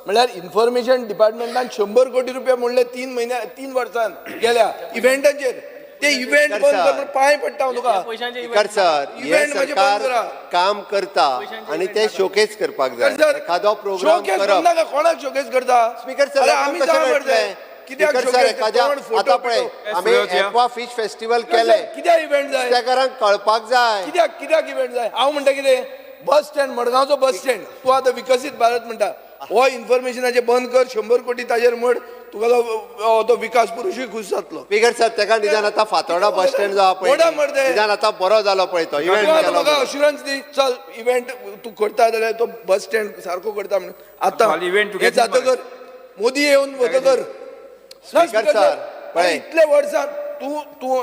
S6: म्हणल्यार इन्फॉर्मेशन डिपार्टमेंटान 100 कोटी रुपया म्हणले 3 म्हयन्या, 3 वर्सान गेल्या इव्हेंटांचेर. ते इव्हेंट बंद कर म्हूण पांय पडटा हांव तुका.
S7: पयशांचे
S5: स्पीकर सर, हे
S6: इव्हेंट मातशें बंद
S5: सरकार
S6: करा.
S5: काम करता आनी ते शोकेस करपाक जाय.
S6: सर,
S5: एखादो प्रोग्राम
S6: शोकेस
S5: करप.
S6: नाका. कोणाक शोकेस करता?
S5: स्पीकर सर,
S6: अरे आमी
S5: कशें
S6: जावं मरे.
S5: मेळटलें?
S6: कित्याक
S5: स्पीकर सर,
S6: showcase?
S5: एखाद्या
S6: कोण फोटो
S5: आतां पळय
S6: बिटो?
S5: आमी एक्वा फिश फेस्टिवल केलें.
S6: कित्याक इव्हेंट जाय?
S5: नुस्तेकारांक कळपाक जाय.
S6: कित्याक कित्याक इव्हेंट जाय? हांव म्हणटा कितें, बस स्टँड, मडगांवचो बस स्टँड, तूं आतां विकसीत भारत म्हणटा, हो इन्फॉर्मेशनाचें बंद कर, 100 कोटी ताजेर म्हण, तुका तो विकास पुरुशूय खूश जातलो.
S5: स्पीकर सर, तेका निदान आतां फातोर्डा बस स्टँड जो आहा पळय
S6: मोडा मरे.
S5: निदान आतां बरो जालो पळय, तो इव्हेंट
S6: तूं आतां
S5: केलो
S6: म्हाका
S5: म्हणून.
S6: अश्युरन्स दी, चल इव्हेंट तूं करता जाल्यार तो बस स्टँड सारको करता म्हणून. आतां
S2: इव्हेंट
S6: हें जातकर, मोदी येवन वतकर ना.
S5: स्पीकर सर, पळय.
S6: इतले वर्सां तूं तूं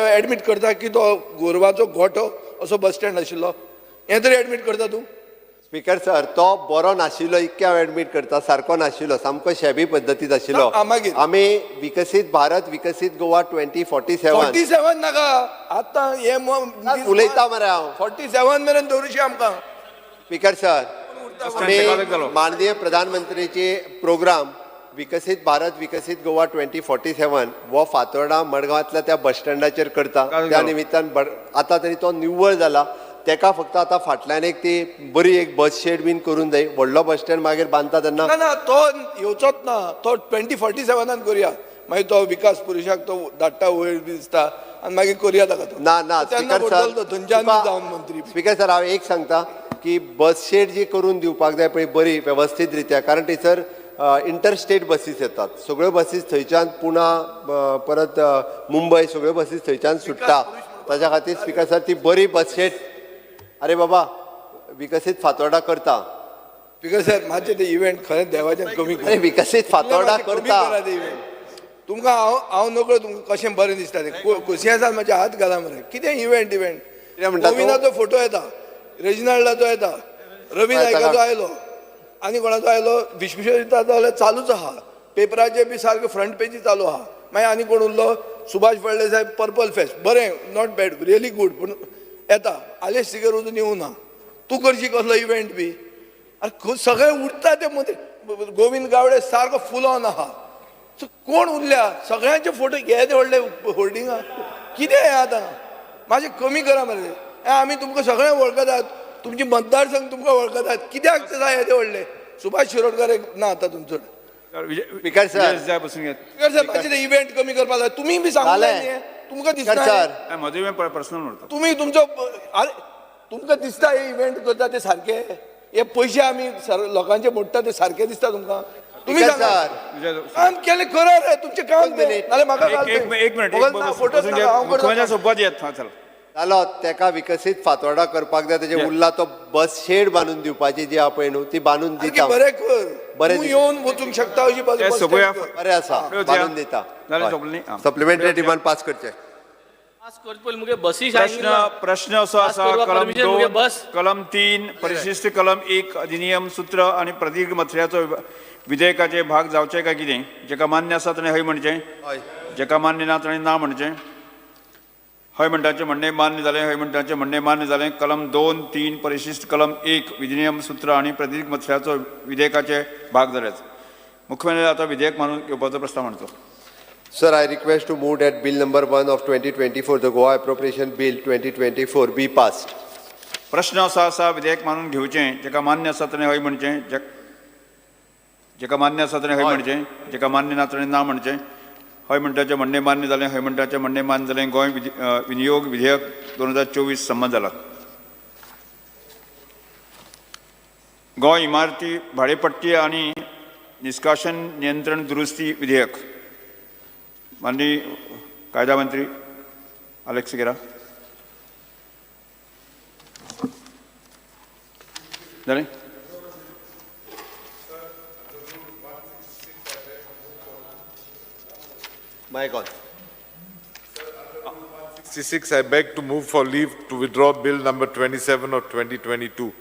S6: एडमीट करता की तो गोरवाचो गोठो असो बस स्टँड आशिल्लो, हें तरी एडमीट करता तूं?
S5: स्पीकर सर, तो बरो नाशिल्लो इतकें हांव एडमीट करता. सारको नाशिल्लो, सामको शेबी पद्दतीत आशिल्लो.
S6: ना, मागीर.
S5: आमी विकसीत भारत विकसीत गोवा 2047.
S6: 47 नाका आतां हे.
S5: उलयता मरे हांव.
S6: 47 मेरेन दवरुशी आमकां.
S5: स्पीकर सर, आमी
S2: जालो.
S5: माननीय प्रधानमंत्रीची प्रोग्राम विकसीत भारत विकसीत गोवा 2047 हो फातोर्डा मडगांवांतल्या त्या बस स्टँडाचेर करता.
S2: काल
S5: त्या
S2: जालो.
S5: निमित्तान आतां तरी तो निव्वळ जाला. तेका फक्त आतां फाटल्यान एक ती बरी एक बस शेड बीन करून जाय. व्हडलो बस स्टँड मागीर बांदता तेन्ना.
S6: ना ना, तो येवचोच ना. तो 2047न करुया. मागीर तो विकास पुरुषाक तो धाडटा वयर बी दिसता आनी मागीर करुया ताका तो.
S5: ना ना,
S6: तेन्ना
S5: स्पीकर
S6: करतलो
S5: सर,
S6: तो थंयच्यान
S5: तुका-
S6: जावन मंत्री.
S5: स्पीकर सर, हांव एक सांगता की बस शेड जी करून दिवपाक जाय पळय बरी वेवस्थीत रित्या, कारण थंयसर इंटर स्टेट बसीस येतात. सगळ्यो बसीस थंयच्यान पुणा, परत मुंबय, सगळ्यो बसीस थंयच्यान सुट्टा. ताच्या खातीर स्पीकर सर, ती बरी बस शेड, अरे बाबा, विकसीत फातोर्डा करता.
S6: स्पीकर सर, मातशें ते इव्हेंट खरें देवाचें कमी कर.
S5: अरे, विकसीत फातोर्डा
S6: मातशें कमी
S5: करता.
S6: करा ते इव्हेंट. तुमकां हांव हांव नकळो तुमकां कशें बरें दिसता तें. कोसियेंसान म्हाज्या हात घाला मरे. कितें इव्हेंट इव्हेंट?
S5: कितें म्हणटा तूं?
S6: गोविंदाचो फोटो येता, रेजिनाल्डाचो येता, रवी
S5: हय,
S6: नायकाचो
S5: ताका-
S6: आयलो. आनी कोणाचो आयलो विश्वेश्वर जाल्यार चालूच आहा, पेपराचे बी सारके फ्रंट पेजी चालू आहा. मागीर आनी कोण उरलो, सुभाष फळदेसाय पर्पल फेस्ट, बरें, not bad, really good, पूण येता. आलेश सिगेर अजून येवना, तूं करशी कसलो इव्हेंट बी. अरे सगळे उरता ते मदीं. गोविंद गावडे सारको फूल ऑन आहा. सो कोण उरल्या सगळ्यांचे फोटो येदे व्हडले होर्डिंगा, कितें हें आतां? मातशें कमी करा मरे. हें आमी तुमकां सगळें वळखतात, तुमची मतदारसंघ तुमकां वळखतात, कित्याक ते जाय येदे व्हडले? सुभाष शिरोडकर एक ना आतां तुमचो.
S5: Speaker sir.
S2: जाय बसून घेत.
S6: स्पीकर साहेब, मातशें ते इव्हेंट कमी करपाक जाय. तुमी बी सांगूंक जाय न्ही, तुमकां दिसना
S5: सर.
S2: म्हजें पर्सनल उरता.
S6: तुमी तुमचो, अरे तुमकां दिसता हे इव्हेंट करता ते सारके? हे पयशे आमी लोकांचे मोडटा ते सारके दिसता तुमकां? तुम्ही सांगा, काम केलें करा रे, तुमचें काम तें, नाल्यार म्हाका घाल.
S2: एक मिनिट, मुख्यमंत्र्या सोबत येत. चला
S5: जालो, तेका विकसीत फातोर्डा करपाक जाय. तेजें उरला तो बस शेड बांदून दिवपाची जी आहा पळय न्हू, ती बांदून दिता.
S6: बरें कर, बरें येवन वचूंक शकता अशी.
S5: बरें आसा, बांदून दिता. सप्लिमेंटरी डिमांड पास करचें.
S2: प्रश्न असो आसा, कलम 2 कलम 3 परिशिष्ट कलम 1 अधिनियम सूत्र आनी प्रदीर्घ मथळ्याचो विधेयकाचे भाग जावचे काय कितें? जेका मान्य आसा ताणें हय म्हणचें, जेका मान्य ना ताणें ना म्हणचें. हय म्हणटाचें म्हणणें मान्य जालें, हय म्हणटाचें म्हणणें मान्य जालें. कलम 2 3 परिशिष्ट कलम 1 विधिनियम सूत्र आनी प्रदीर्घ मथळ्याचो विधेयकाचे भाग जाल्यात. मुख्यमंत्री आतां विधेयक मानून घेवपाचो प्रस्ताव मांडचो.
S5: Sir, I request to move that Bill number 1 of 2024, the Goa Appropriation Bill 2024, be passed.
S2: प्रश्न असो आसा, विधेयक मानून घेवचें. जेका मान्य आसा ताणें हय म्हणचें, जेका मान्य आसा ताणें हय म्हणचें, जेका मान्य ना ताणें ना म्हणचें. हय म्हणटाचें म्हणणें मान्य जालें, हय म्हणटाचें म्हणणें मान्य जालें. गोंय विनियोग विधेयक 2024 संमत जाला. गोंय इमारती भाडेपट्टी आनी निष्कासन नियंत्रण दुरुस्ती विधेयक, माननीय कायदा मंत्री आलेक्स सिकेरा. जालें?
S5: Mic on.
S1: 66, I beg to move for leave to withdraw Bill number 27 of 2022.